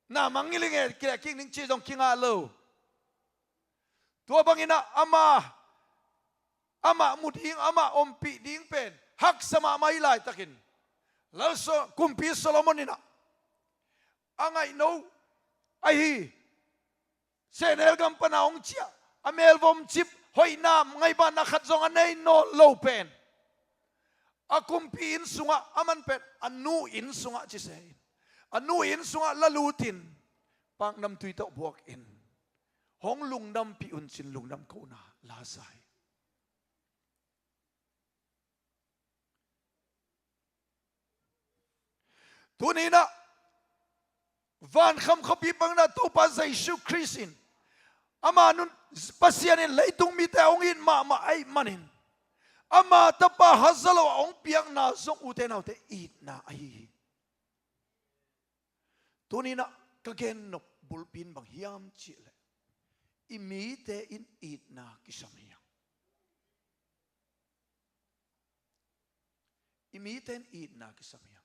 Na mangngilh ing e, kilehkik ning ci zong kingah lo. Tua bangin ah ama, amah mu ding, amah ompih ding pen haksa mahmah hi laitakin, Lal So-, kumpi Solomon in ah, a ngaihno ahi sehnel gam pana hong ciah, a melvom cip, hoihna, ngaihbanna khat zong a nei nawn lo pen, a kumpi inn sungah, aman pen a nu inn sungah ci se in, a nu inn sungah la lutin, paknamtui tawh buakin, hong lungdampih un cin lungdam kohna la sa hi. Tuni in ah, vankham khuapi bangin ah Topa Jesu Khrist in, ama nun, Pasian in leitung mite hong it mahmah ahih manin, ama Tapa haza lo a hong piakna zong, ute naute, itna ahi hi. Tuni in ah ka gennop bulpi in bang hiam cihleh, i mite in itna kisam hi hang. I mite in itna kisam hi hang.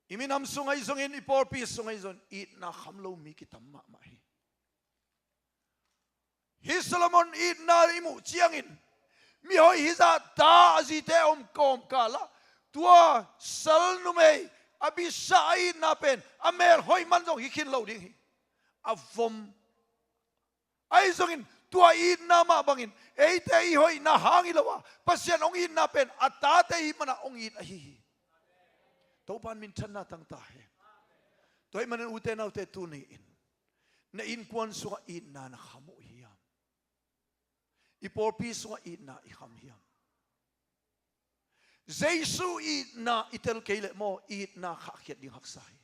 I minam sung ahi zongin, i pawlpi sung ahi zongin, itna kham lo mi kitam mahmah hi. Hih Solomon itna i muh ciangin, mihoih hizah ta a zite om kawmkal ah, tua sal numei Abishag a itna pen a mel hoih man zong hi khin lo ding hi. A vom. Ahi zongin tua itna mah bangin eite i hoihna hang hi lo a, Pasian hong itna pen a tate ihih man ah hong it ahi hi. Topa in minthanna tang ta hen. Tua ahih manin, ute naute, tuni in na innkuan sungah itna na kham uh hiam? I pawlpi sungah itna i kham hiam? Jesu itna i tel kei leh maw, itna khahkhiat ding haksa hi.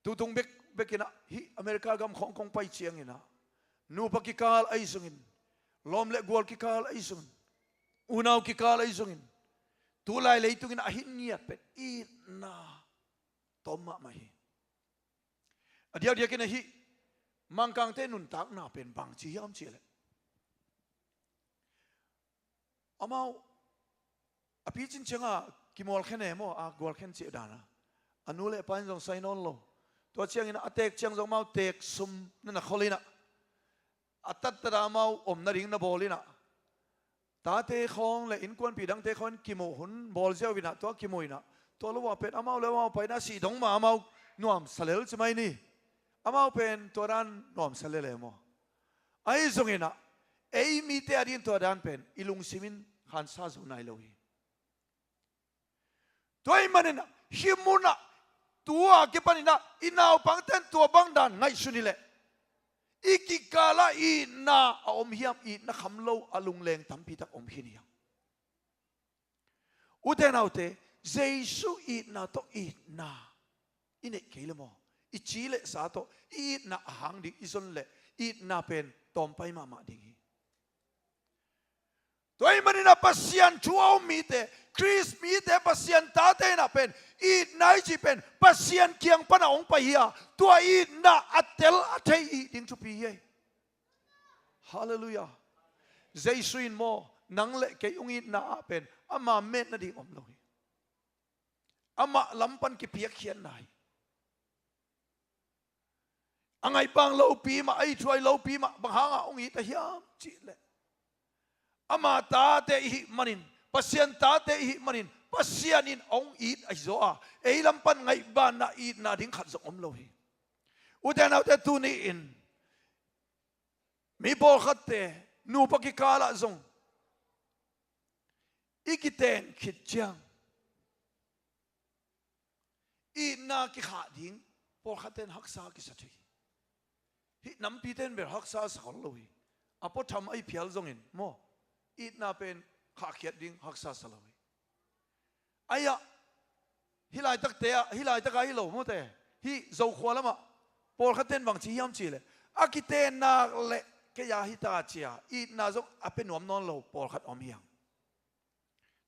Tutung bek, bek in ah, hih America gam khawng kong pai ciangin ah, nupa kikal ahi zongin, lawm le gual kikal ahi zongin, unau kikal ahi zongin, Tulai leitung in a hin ngiat pen itna tawm mahmah hi. A diakdiak in ahi Mangkangte nuntakna pen bangci hiam cih leh, amau a picin ciangah kimualkhen e maw, a gualkhen cih dana a nu le pa in zong sai nawn lo. Tua ciangin a teek ciang zong amau teek sum na na khol inah, a tattata amau om nading na bawl inah, tate khawng le innkuanpih dangte khawng in kimuh hun bawl ziau inah, tua kimuh inah, tua lo ah pen amau le amau paina sih dong mah amau nuamsa lel ci mai ni. Amau pen tua dan nuamsa lel e maw. Ahi zonginah ei mite a dingin tua dan pen i lungsim in khansa zo nai lo hi. Tua ahih maninah hih munah tua kipan inah i naupangten tua bang dan ngaihsun hileh, i kikalah itna a om hiam? Itna kham lo a lungleng tampitak om khin hiam? Ute naute, Jesu itna tawh itna i neih kei le maw, i ci le sa tawh i itna a hang ding i zon leh itna pen tawmpai mahmah ding hi. Tua ahih maninah Pasian thu a um mite, Khrist mite, Pasian tate inah pen itna i cih pen Pasian kiang pana hong pai hi a, tua itna a tel a thei i hih ding thupi hi. Halleluiah. Jesu in maw, nang le kei hong itna ah pen ama met nading om lo hi. Amah lam pan kipiakkhiatna hi. A ngaihbang lopi mah, a ithuai lopi mah bang hangah hong it ahiam cihleh, ama tate i hih manin, Pasian tate i hih manin Pasian in hong it ahi zaw a, ei lam pan ngaihbanna itna ding khat zong om lo hi. Ute naute, tuni-in mi pawlkhatte nupa kikalah zong i kiten khit ciang itna kikhah ding pawlkhatte in haksa kisa thei hi. Hih nampite in bel haksa sa khol lo hi. A puatham ahi phial zongin maw, itna pen khahkhiat ding haksa sa lo hi. Ahi-ah hih laitakte ah, hih laitak ah hi lo mawte, hih Zokhua lamah pawlkhatte in bang ci hiam cihleh, a kitenna le kei a hi ta cia itna zong a pia nuam nawn lo pawlkhat om hi hang.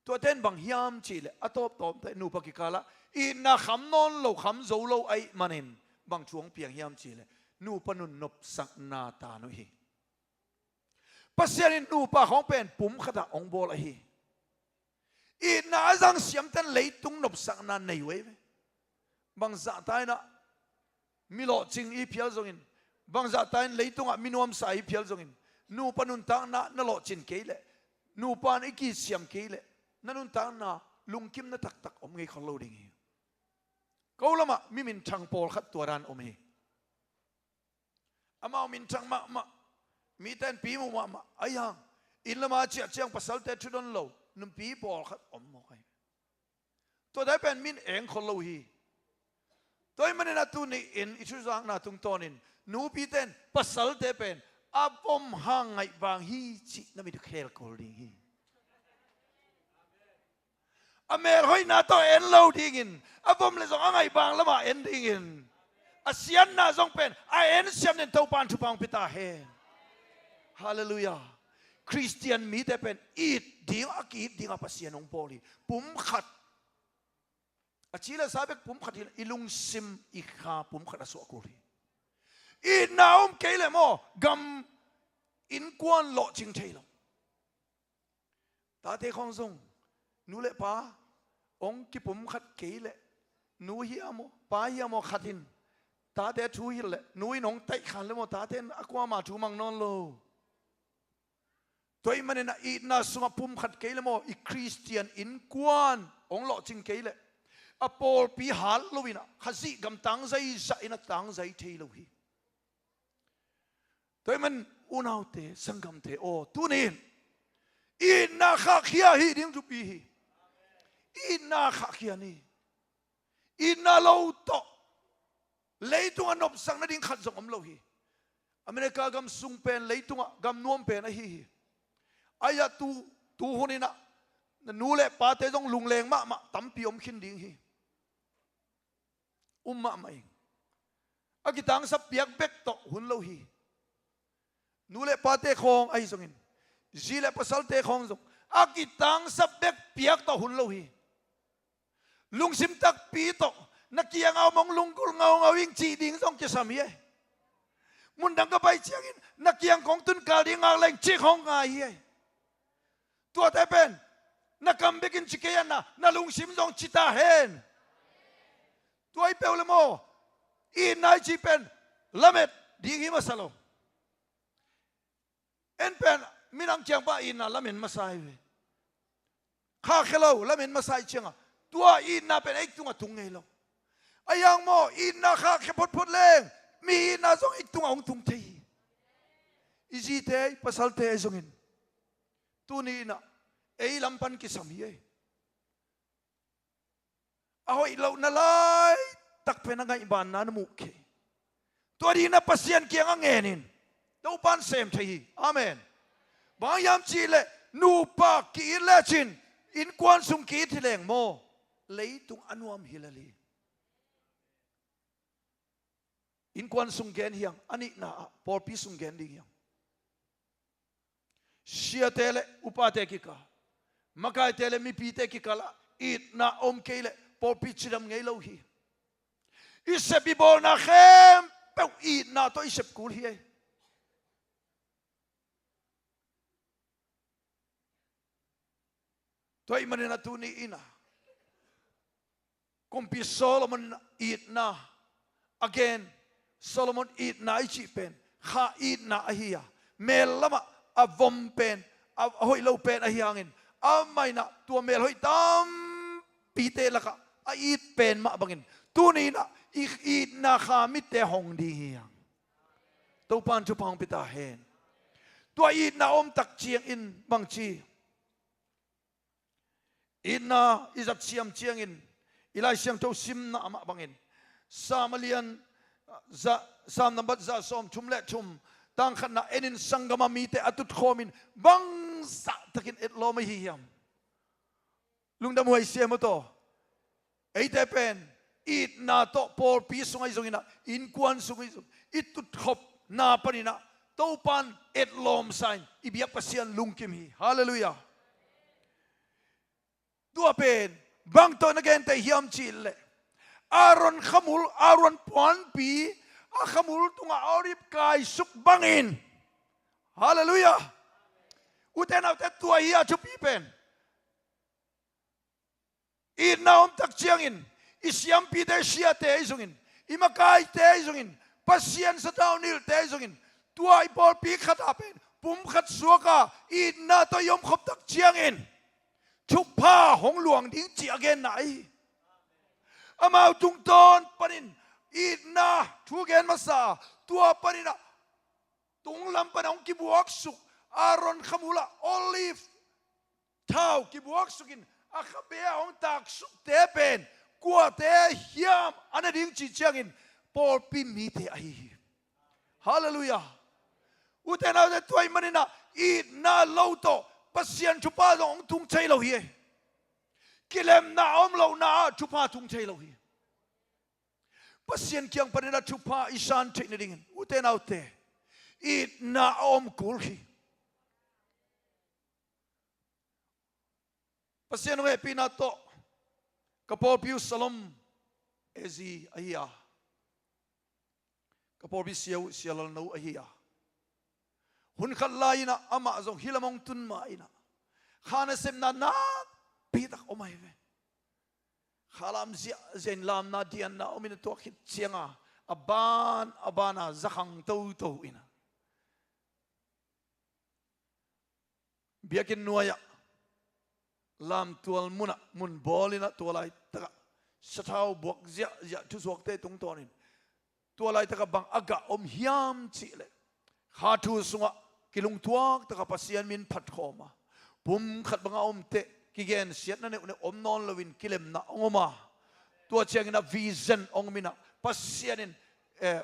Tuate in bang hiam cihleh, a tawptawpte nupa kikalah itna kham nawn lo, kham zo lo ahih manin bang thu hong piang hiam cihleh, nupa nun nopsakna tan uh hi. Pasian in nupa khawng pen pum khatah hong bawl ahi. Itna a zang siamten leitung nopsakna nei uh ei ve. Bangzahta inah mi lawhcing i phial zongin, bangzahta in leitungah mi nuamsa i phial zongin, nupa nuntakna na lawhcin kei leh, nupa in i kisiam kei leh, na nuntakna lungkimna taktak om ngei khol lo ding hi. Ko lamah mi minthang pawlkhat tua dan om hi. Amau minthang mahmah, mite in pi muh mahmah, ahi hang inn lama ciah ciang pasalte thudon lo nupi pawlkhat om mawk ahi. Tuate pen min eng khol lo hi. Tua ahih manin a tuni-in i thuzakna tungtawnin nupite in pasalte pen a vom hang ngaihbang hi cih na mit uh khel kul ding hi. A melhoihna tawh en lo dingin, a vom le zong a ngaihbang lamah en dingin, a siatna zong pen a en siam nin Topa in thupha hong pia ta hen. Halleluiah. Khristian mite pen it ding, a ki-it dingah Pasian hong bawl hi. Pum khat, a ci le sa bek pum khat hi, i lungsim, i kha pum khat a suah kul hi. Itna om kei leh maw, gam innkuan lawhcing thei lo. Tate khawng zong nu le pa hong kipum khat kei leh, nu hi a maw, pa hi a maw, khat in tate thu hilh leh nu in hong taihkhan le maw, tate in a kuama thu mang nawn lo. Tua ahih manin a itna sungah pum khat kei le maw, i Khristian innkuan hong lawhcing kei leh, a pawlpi hat loin ah Khazih gam tangzai zah in a tangzai thei lo hi. Tua ahih man unaute, sanggamte aw, tuni-in itna khahkhia hi ding thupi hi. Itna khahkhia ni. Itna lo tawh leitungah nopsak nading khat zong om lo hi. America gam sung pen leitungah gam nuam pen ahi hi. Ahi-ah tu, tu hunin ah na nu le pate zong lungleng mahmah tampi om khin ding hi. Um mahmah ing. A kitangsap piak bek tawh hun lo hi. Nu le pate khawng ahi zongin, zi le pasalte khawng zong a kitangsap bek piak tawh hun lo hi. Lungsim takpi tawh na kiangah om hong lunggulh ngaungau ing cih ding zong kisam hi ei. Mundang ka pai ciangin na kiang kong tun kal ding ngak leng cih khawng ngai hi ei. Tuate pen na kam bekin ci kei a, na lungsim zong ci ta hen. Tua i peuh le maw, itna i cih pen lamet ding hi masa lo. En pen minam kiang pan itna lamen masa hi ve. Khahkhia lo lamen masa hi ciangah tua itna pen ei tungah tung ngei lo. A hiang maw, itna khahkhia photphot leng mi itna zong ei tungah hong tung thei hi. I zite, i pasalte ahi zongin tuni inah ei lam pan kisam hi ei. A hoih lohna laitak pen a ngaihbanna na muh kei. Tua dingin a Pasian kiangah ngenin Topan sem thei hi. Amen. Bang hiam cihleh nupa ki-it lecin innkuan sung ki-it hi leng maw, leitung a nuam hi lel hi. Innkuan sung gen hi hang, a nihna ah pawlpi sung gen ding hi hang. Siate le upate kikal, makaite le mipite kikal ah itna om kei leh pawlpi cidam ngei lo hi. I sep i bawlna khempeuh itna tawh i sep kul hi ei. Tua ahih manin a tuni inah kumpi Solomon itna a gen, Solomon itna i cih pen kha itna ahi a, mel lamah a vom pen, a hoih lo pen ahi hangin amah inah tua melhoih tampite lakah a it pen mah bangin tuni inah i itna kha mitte hong ding hi hang. Topan thupha hong pia ta hen. Tua itna a om tak ciangin bangci, itna i zat siam ciangin i Lai Siangtho simna mah bangin Sam a lian za, Sam nambat za sawm thum le thum, tang khatna enin sanggam a mite a tutkhawmin bangzah takin etlawm ahi hiam? Lungdam huai sia maw taw. Eite pen itna tawh pawlpi sung ahi zongin ah, innkuan sung ahi zong, i tutkhopna panin ah Topan etlawm sa in i biak Pasian lungkim hi. Halleluiah. Tua pen bang tawh na genteh hiam cihleh Aaron khamul, Aaron puanpi a khamul tungah Olive kaisuk bangin. Halleluiah. Ute naute, tua hi a thupi pen. Itna om tak ciangin i siampite, siate ahi zongin, i makaite ahi zongin, Pasian sathau nilhte ahi zongin, tua i pawlpi khat ah pen pum khat suak a itna tawh i omkhop tak ciangin thupha hong luang ding cih a genna ahi hi. Amau tungtawn panin itna thu gen masa a, tua panin ah tunglam pan hong kibuaksuk, Aaron khamul ah Olive thau kibuaksukin a khabe ah hong taksukte pen kuate hiam a na ding cih ciangin pawlpi mite ahi hi. Halleluiah. Ute naute, tua ahih manin ah itna lo tawh Pasian thupha zong hong tung thei lo hi. Kilemna a om lohna ah thupha tung thei lo hi. Pasian kiang panin ah thupha i san theih nadingin ute naute, itna a om kul hi. Pasian hong hehpihna tawh ka pawlpi uh Salom A Z ahi a, ka pawlpi sia uh Sia Lal No ahi a, hun khat lai-in ah amah zong hih lam hong tun ma-in ah kha nasepna nakpi tak om ahi ve. Kha lam ziahziah in lamna dianna om in ah, tua khit ciang a a ban a ban a za khang toto in ah biakinn nuai ah, lamtual mun ah, mun bawl in ah, tua laitak ah sathau buak ziahziah thusuakte tungtawn in, tua laitak ah bang a gah om hiam cih leh, kha thu sungah kilungtuak tak a Pasian min phat khawm a, pum khat bang a om teh kigensiatna neuhneuh om nawn loin kilemna hong om a, tua ciangin ah vision hong om in ah Pasian in, eh,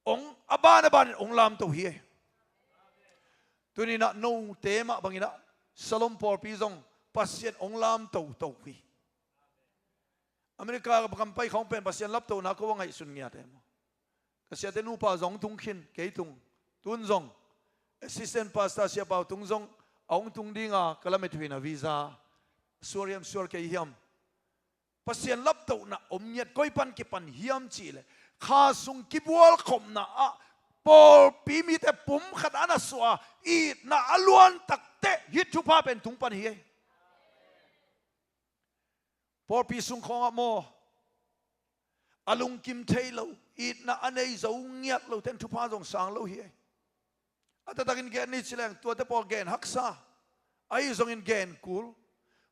hong, a ban a ban in hong lamto hi. Tuni in ah note mah bangin ah Salom pawlpi zong Pasian hong lamtoto hi. America ka kam pai khawng pen Pasian laptona ko a ngaihsun ngiat e maw. Ka siate nupa zong tung khin, kei tung. Tun zong assistant pastor Sia Pau tung zong a hong tung dinga ka lamet uh in a visa sual hiam sual kei hiam, Pasian laptohna om ngiat, koi pan kipan hiam cihleh, kha sung kibualkhopna ah pawlpi mite pum khat a na suah a, itna a luan takteh hih thupha pen tung pan hi ei. Pawlpi sung khawngah maw, a lungkim thei lo, itna a nei zo ngiat lote in thupha zong sang lo hi ei. A taktakin gen ni ci leng, tuate pawl gen haksa, ahi zongin gen kul.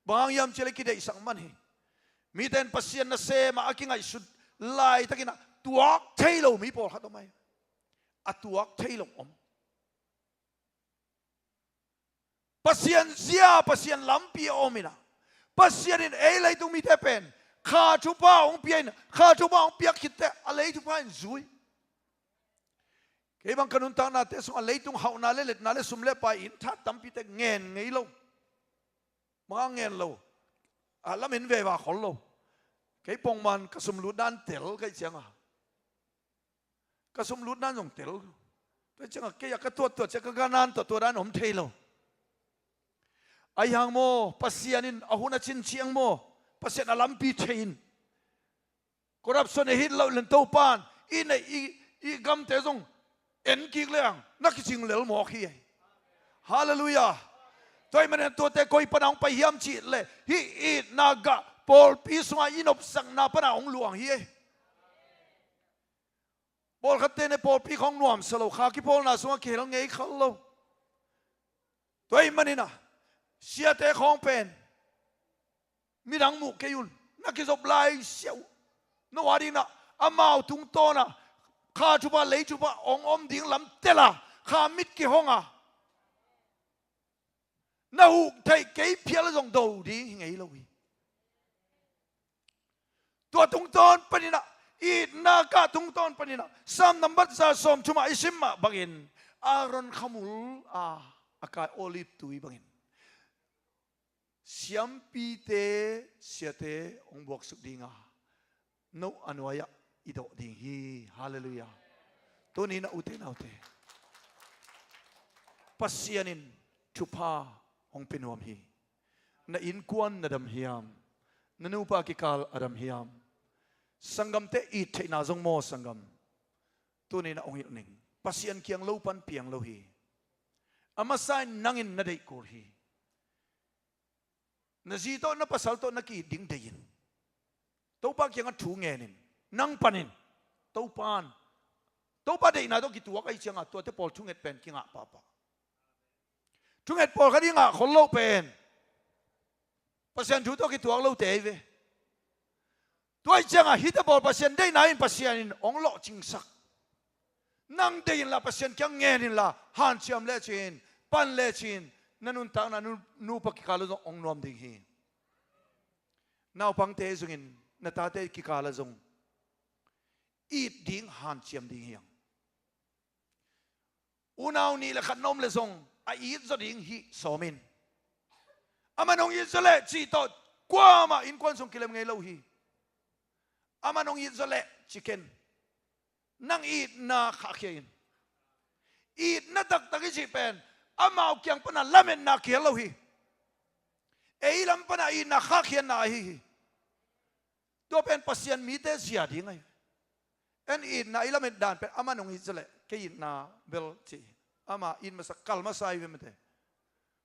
Bang hang hiam cihleh kideihsak man hi. Mite in Pasian nasem a a kingaihsut laitakin ah tuak thei lo mi pawlkhat om ahi. A tuak thei lo om. Pasian zia, Pasian lampi a om in ah, Pasian in ei leitung mite pen kha thupha hong pia in, kha thupha hong piak khitteh a lei thupha in zui. Kei bang ka nuntaknate sungah leitung hauhna le letna le sum le pai in that tampite ngen ngei lo. Mah ngen lo. A lamin veva khol lo. Kei pongman ka sum lut dan tel ka hih cianga, ka sum lut dan zong tel. Tua cianga kei a ka tuattuat ciang ka ganan tuattuat dan om thei lo. Ahi hang maw, Pasian in a hun a cin ciang maw, Pasian a lampi thei in. Corruption a hih loh leng Topan i neih i, i gamte zong en kik leng na kicing lel mawk hi. Halleluiah. Tua ahih manin tuate koi pana hong pai hiam cihleh, hih itna gah pawlpi sungah i nopsakna pana hong luang hi. Pawlkhatte ne pawlpi khawng nuamsa lo, kha kipawlna sungah kihel ngei khal lo. Tua ahih manin ah, siate khawng pen midang muh kei un, na kizop lai siau. No a dingin ah, amau tungtawn ah kha thupha lei thupha hong om ding lam tel a, kha mit kihong a, na huh theih kei phial zong do ding hi ngei lo hi. Tua tungtawn panin ah, itna gah tungtawn panin ah, Sam nambat za sawmthum ah i sim mah bangin, Aaron khamul a a kai olive tui bangin siampite, siate hong buaksuk dinga, no a nuai-ah i dawh ding hi. Halleluiah. Tuni-in ah, ute naute, Pasian in thupha hong pia nuam hi. Na innkuan na dam hiam? Na nupa kikal a dam hiam? Sanggamte it theihna zong maw, sanggam? Tuni-in ah hong hilh ning. Pasian kiang lo pan piang lo hi. A masa in nang in na deih kul hi. Na zi tawh, na pasal tawh na ki-it ding dei in. Topa kiangah thu ngen in. Nang panin. Topa in, Topa deihna tawh kituak ahih ciangin tuate pawl thunget pen kingah pahpah. Thunget pawlkhat i ngah khol loh pen Pasian thu tawh kituak lote ahi ve. Tua ahih ciangin hihte pawl Pasian deihna in Pasian in hong lawhcingsak. Nang deih inla, Pasian kiang ngen inla, hanciam lecin, pan lecin, na nuntakna nu, nupa kikal ah zong hong nuam ding hi. Naupangte zongin, na tate kikal ah zong it ding, hanciam ding hi hang. Unau nih le khat na om leh zong a it zaw ding hi, sawm in. Aman hong it zaw leh cih tawh kuamah innkuan sung kilem ngei lo hi. Aman hong it zaw leh ci ken. Nang itna khahkhia in. Itna taktak i cih pen amau kiang pana lametna kihel lo hi. Ei lam pana itna khahkhiatna ahi hi. Tua pen Pasian mite zia ding ahi. En itna i lamet dan pen aman hong it zaw leh kei itna bel ci. Ama it masa, kal masa ahi ve mate.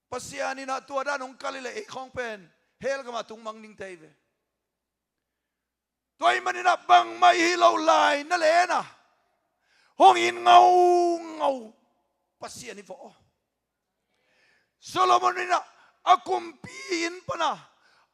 Pasian in ah tua dan hong kal hi leh ei khawng pen hell gamah tung mang dingte ahi ve. Tua ahih manin ah bangmah i hih loh lai na len a, hong it ngaungau Pasian i vawh aw. Solomon in ah a kumpi inn pana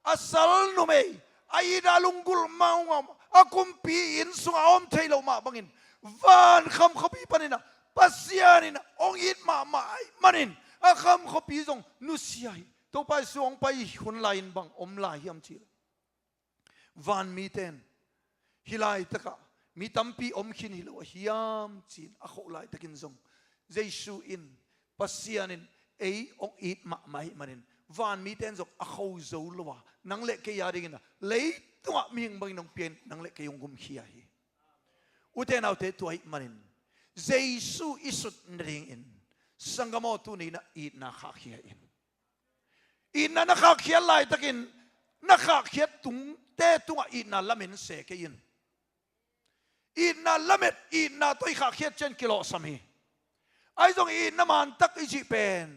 a sal numei, a it a lunggulh maungau, a kumpi inn sungah a om thei loh mah bangin van kham khuapi panin ah Pasian in hong it mahmah ahih manin a kham khuapi zong nusia hi. Topa Jesu hong pai hun lai-in bang om lai hiam cih leh, van mite in hih laitakah mi tampi om khin hi lo a hiam ci-in a khoh laitakin zong Jesu in, Pasian in ei hong it mahmah ahih manin van mite in zong a kho zo lo a, nang le kei a dingin ah leitungah mihing bangin hong pia in nang le kei hong gumkhia hi. Ute naute, tua ahih manin Jesu i sut nadingin, sanggam aw, tuni-in ah itna khahkhia in. Itna na khahkhiat laitakin na khahkhiat tungte tungah itna lamen se kei in. Itna lamet, itna tawh i khahkhiat ciang kilawhsam hi. Ahi zong itna mantak i cih pen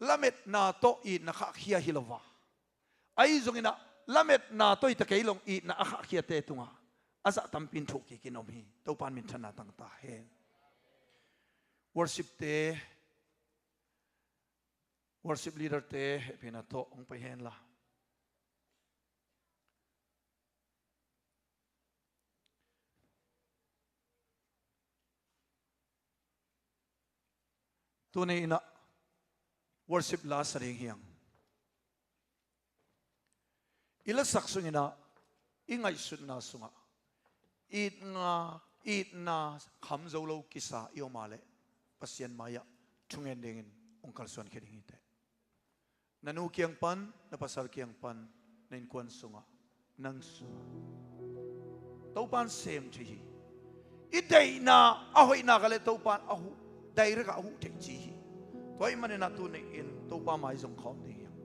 lametna tawh itna khahkhia hi lo a. Ahi zongin ah lametna tawh hi ta kei lo, itna a khahkhiate tungah a zah tampi in thuk kikin om hi. Topa'n minthanna tang ta hen. Worship te, worship leader te hehpihna tawh hong pai hen la. Tuni in ah worship la sa ding hi hang. I lasak sungin ah i ngaihsutna sungah itna, itna kham zo lo kisa i om a leh Pasian mai-ah thungen dingin hong kalsuan khia ding hi teh. Na nu kiang pan, na pasal kiang pan, na innkuan sungah, nang sungah Topa'n sem thei hi. I deihna a hoihna ka leh Topa'n a huh, direct ah a huh thei ci hi. Tua ahih manin ah tuni in Topa mai zong khawm ding hi hang.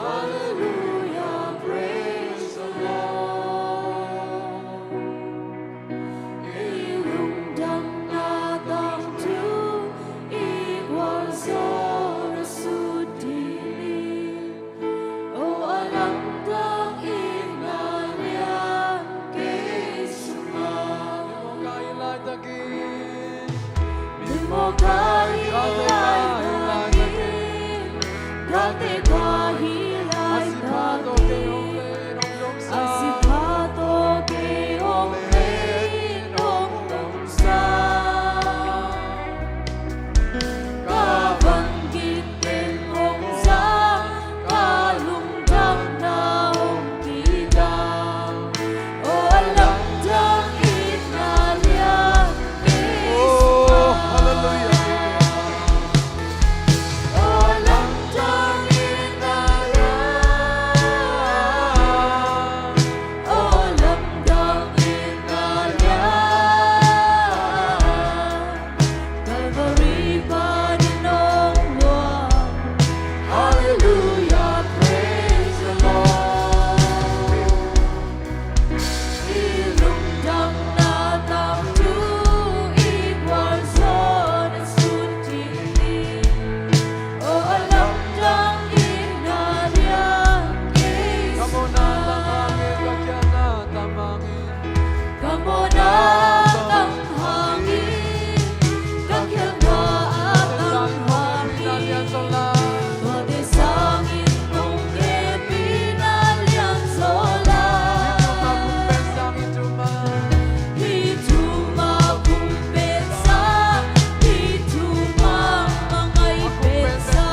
Hallelujah, praise the Lord. I lungdamna tangthu i gualzawhna sut ding hi. O a lamdang itna lian kei sungah. Mawngkah i laitakin. Mawngkah i laitakin. Galte ka hi laitakin. A sipha tawh kei hong len hong lungsa. Ka van gik teng hong za, ka lungdamna hong kidang. O lamdang itna lian kei sungah. Oh, hallelujah. O lamdang itna lian. O lamdang itna lian. Calvary panin hong luang. Hallelujah, praise the Lord. I lungdamna tangthu i gualzawhna sut ding hi. O a lamdang itna lian kei sungah. Ka mawhna tang hangin, ka khialhna a tang hangin, tuate sangin kong khempina lian zaw lai. Hih thu mah kong pen sa, hih thu mah mah ngai pen sa,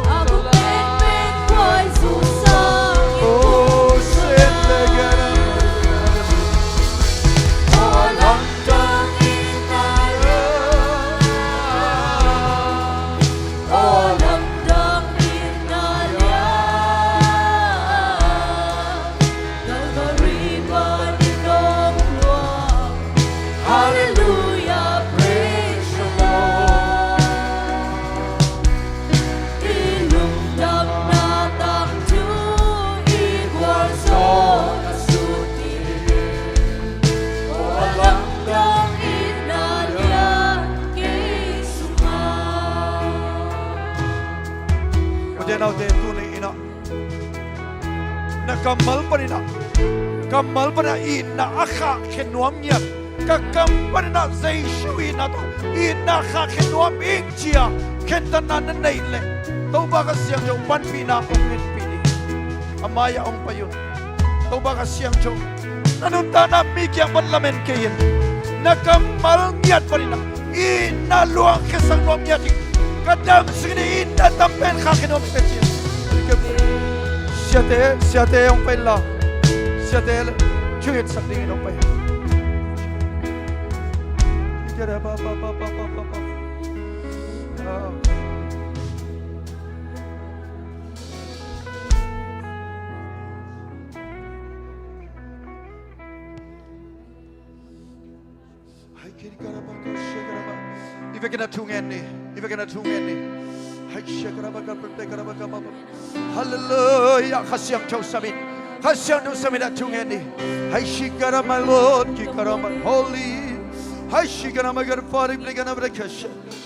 a kong pen pen khuai zu sa. Hallelujah, praise the Lord. I lungdamna tangthu i gualzawhna sut ding hi. O a lamdang itna lian kei sungah. Ute naute, tuni in ah na kammal panin ah, kammal panin ah itna a khahkhia nuam ngiat, ka kam panin ah Jesu itna tawh itna khahkhia nuam ing ci-a khentatna na neih leh, Topa Kha Siangtho panpihna hong ngetpih ding. A mai-ah hong pai un. Topa Kha Siangtho, na nuntakna mi kiang pan lamen kei in. Na kammal ngiat panin ah itna luang khiasak nuam ngiat ding. Ka damsik ni in na tam pen khak in om ka ci. Siate, siate hong pai la. Siate thungetsak dingin hong pai. I vekin a thu ngen ni. I vekin a thu ngen ni. Hallelujah. Kha Siangtho sam in. Kha Siangtho sam in a thu ngen ni. Holy.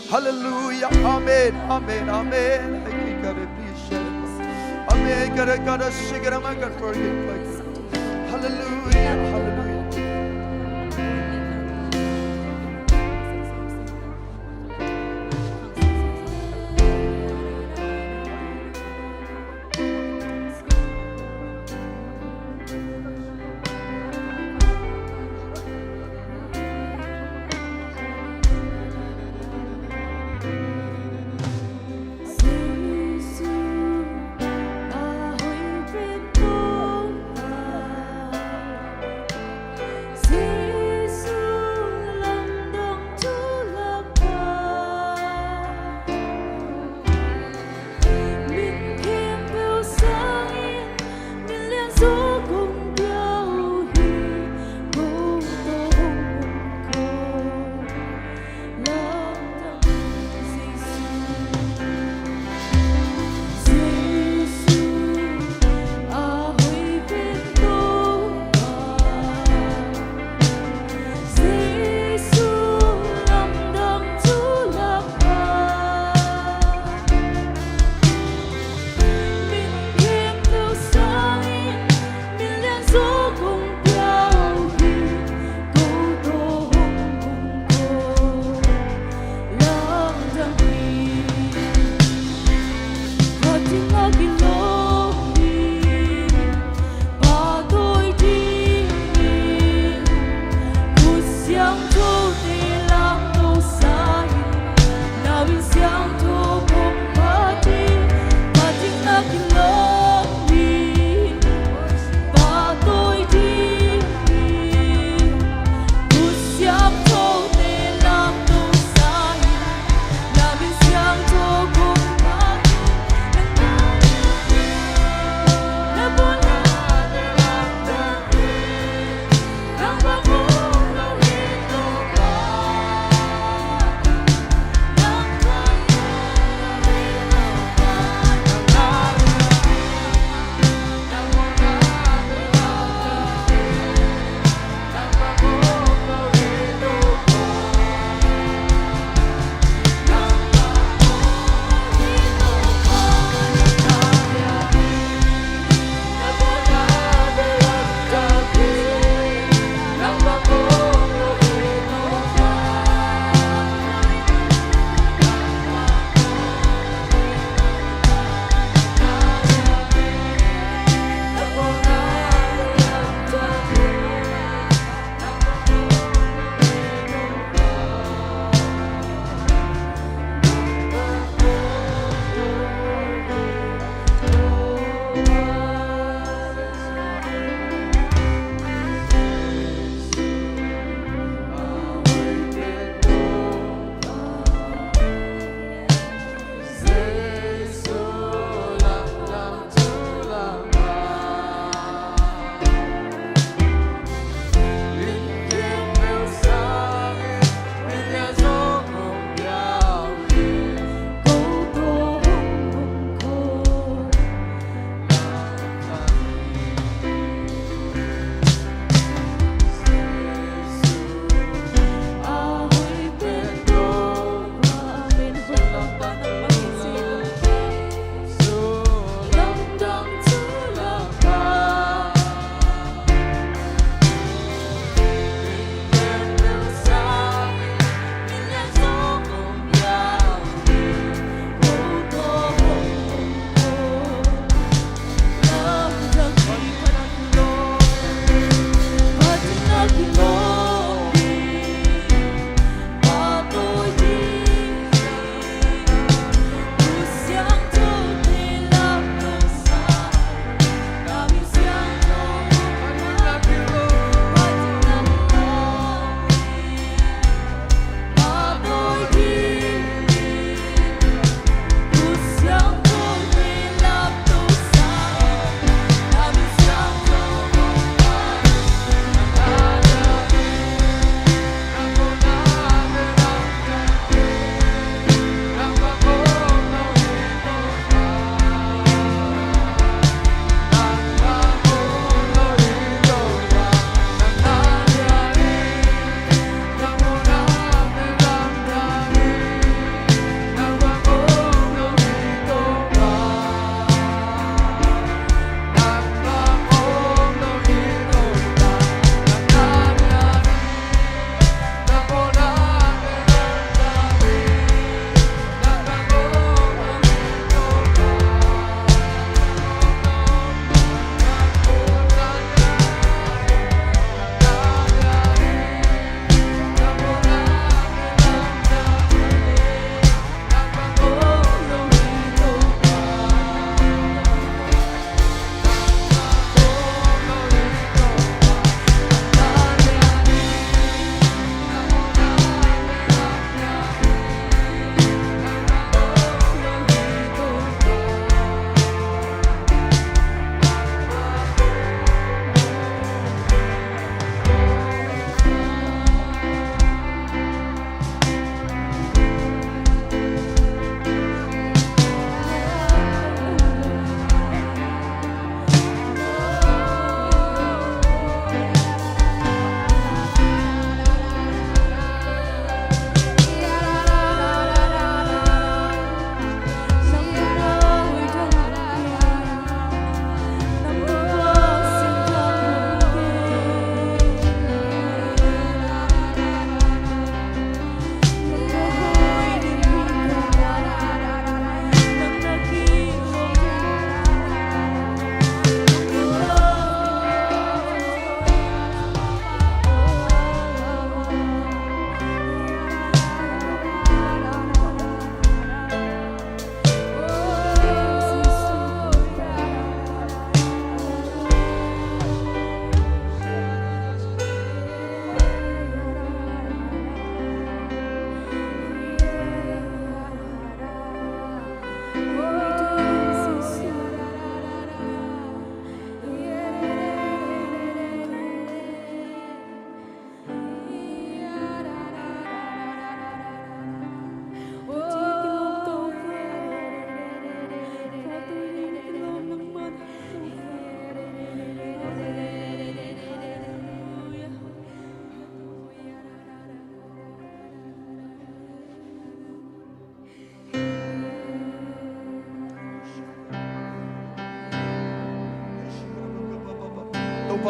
Hallelujah. Amen. Amen. Amen. Amen. Hallelujah. Hallelujah.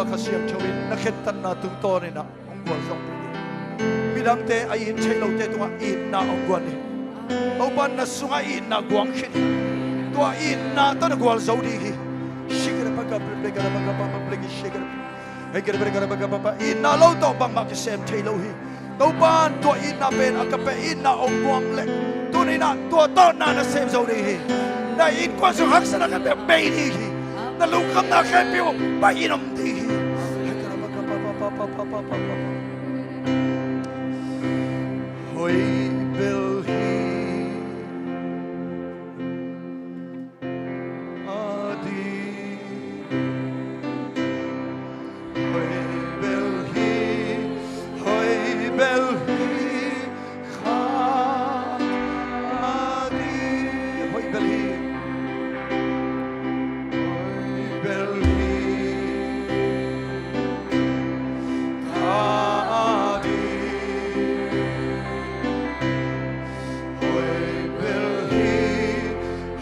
Kha Siangtho in na khentatna tungtawn in ah hong gualzawhpih ni. Midangte a it theih lote tungah itna hong guan ni. Topa, na sungah itna guang khin hi. Tua itna tawh na gualzo ding hi. Itna lo tawh bangmah kisem thei lo hi. Topa, tua itna pen agape itna hong guang leh tuni in ah tua tawh na na sem zo ding hi. Na innkuan sung haksatna khempeuh bei ding hi. Na lungkhamna khempeuh baih in om ding hi. Hoih bel hi. Adi. Hoih bel hi. Hoih bel hi. Kha Adi. Hoih bel hi. Hoih bel hi. Kha Adi. Hoih bel hi,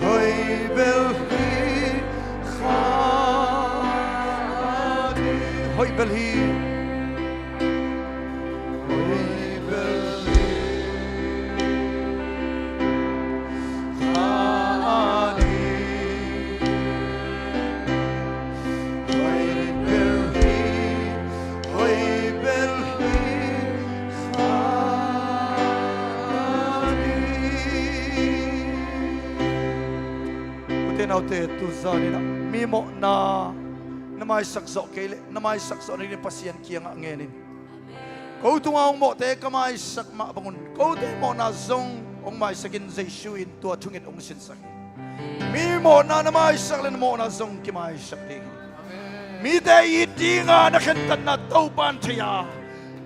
hoih bel hi, Kha Adi. Hoih bel hi. Hoih bel hi, Kha Adi. Hoih bel hi, hoih bel hi, Kha Adi. Ute naute, tuzan in ah mi mawhna na maisak zawh kei leh na maisak zawh nading Pasian kiangah ngen in. Ko tungah hong mawhte ka maisak mah bangun kote mawhna zong hong maisak in, Jesu in tua thungen hong sinsak hi. Mi mawhna na maisak leh na mawhna zong kimaisak ding hi. Mite it dinga na khentatna Topa in thei a,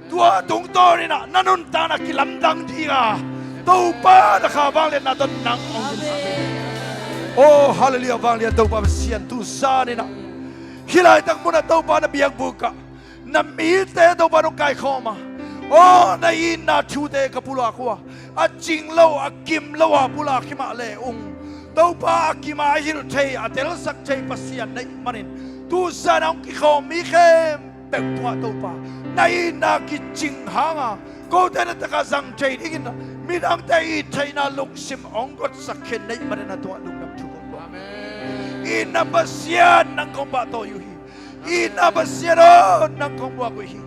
tua tungtawn in ah na nuntakna kilamdang dinga Topa na kha vangliatna tawh nang hong nunsak hi. Oh, hallelujah, vanglian Topa Pasian, tuzan in ah hih laitak munah Topa na biakbuk ah na mite Topa nong kaikhawm a, aw, na itna thute ka pulak uh a, a cing lo, a kim lo a pulak hi mah le ung, Topa, a kim a hilh thei, a telsak thei Pasian na hih manin tuzan a hong kikhawm mi khempeuh tungah Topa na itna kicing hanga kote na takah zang thei dingin midangte it theihna lungsim hong gotsak khin na hih manin a tungah lungdam thu kong ko. Amen. Itna Pasian nang kong pahtawi uh hi. Itna Pasian aw, nang kong muak uh hi.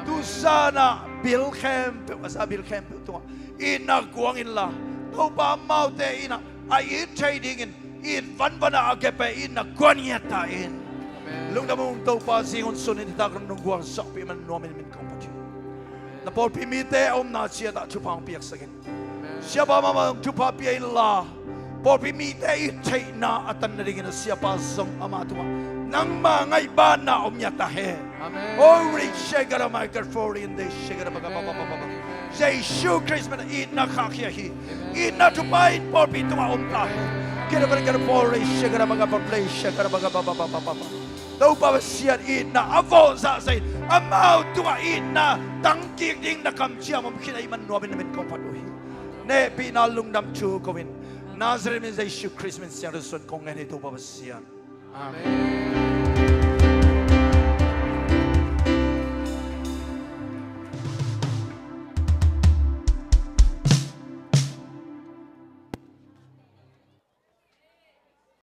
Tuzan ah bil khempeuh, a za bil khempeuh tungah itna guang inla, Topa, amaute in ah a it thei dingin it vanvan a agape itna guan ngiat ta in. Amen. Lungdam ung Topa, zing hun sun in hitak nong guangsak pih man nuam in min kong phat hi. Na pawlpi mite a omna ciat ah thupha hong piaksak in. Siapa mahmah hong thupha pia inla, pawlpi mite it theihna a tan nadingin a Siapa zong ama tungah nangma ngaihbanna om ngiat ta hen. Amen. Oh, Ri Shegara Michael Foreign Day Shegara Baga Baba Baba Baba. Jesu Khrist min a itna khahkhia hi. Itna thupha in pawlpi tungah om ta hen. Kira Baga Foreign Shegara Baga Baba Shegara Baga Baba Baba Baba. Topa Pasian, itna a vawh zahzah in amau tungah itna tangkik ding na kamciam om khin ahih man nuam in na min kong phat uh hi. Hehpihna lungdam thu ko in, Nazareth min Jesu Khrist min siangtho suan kong ngen hi Topa Pasian. Amen.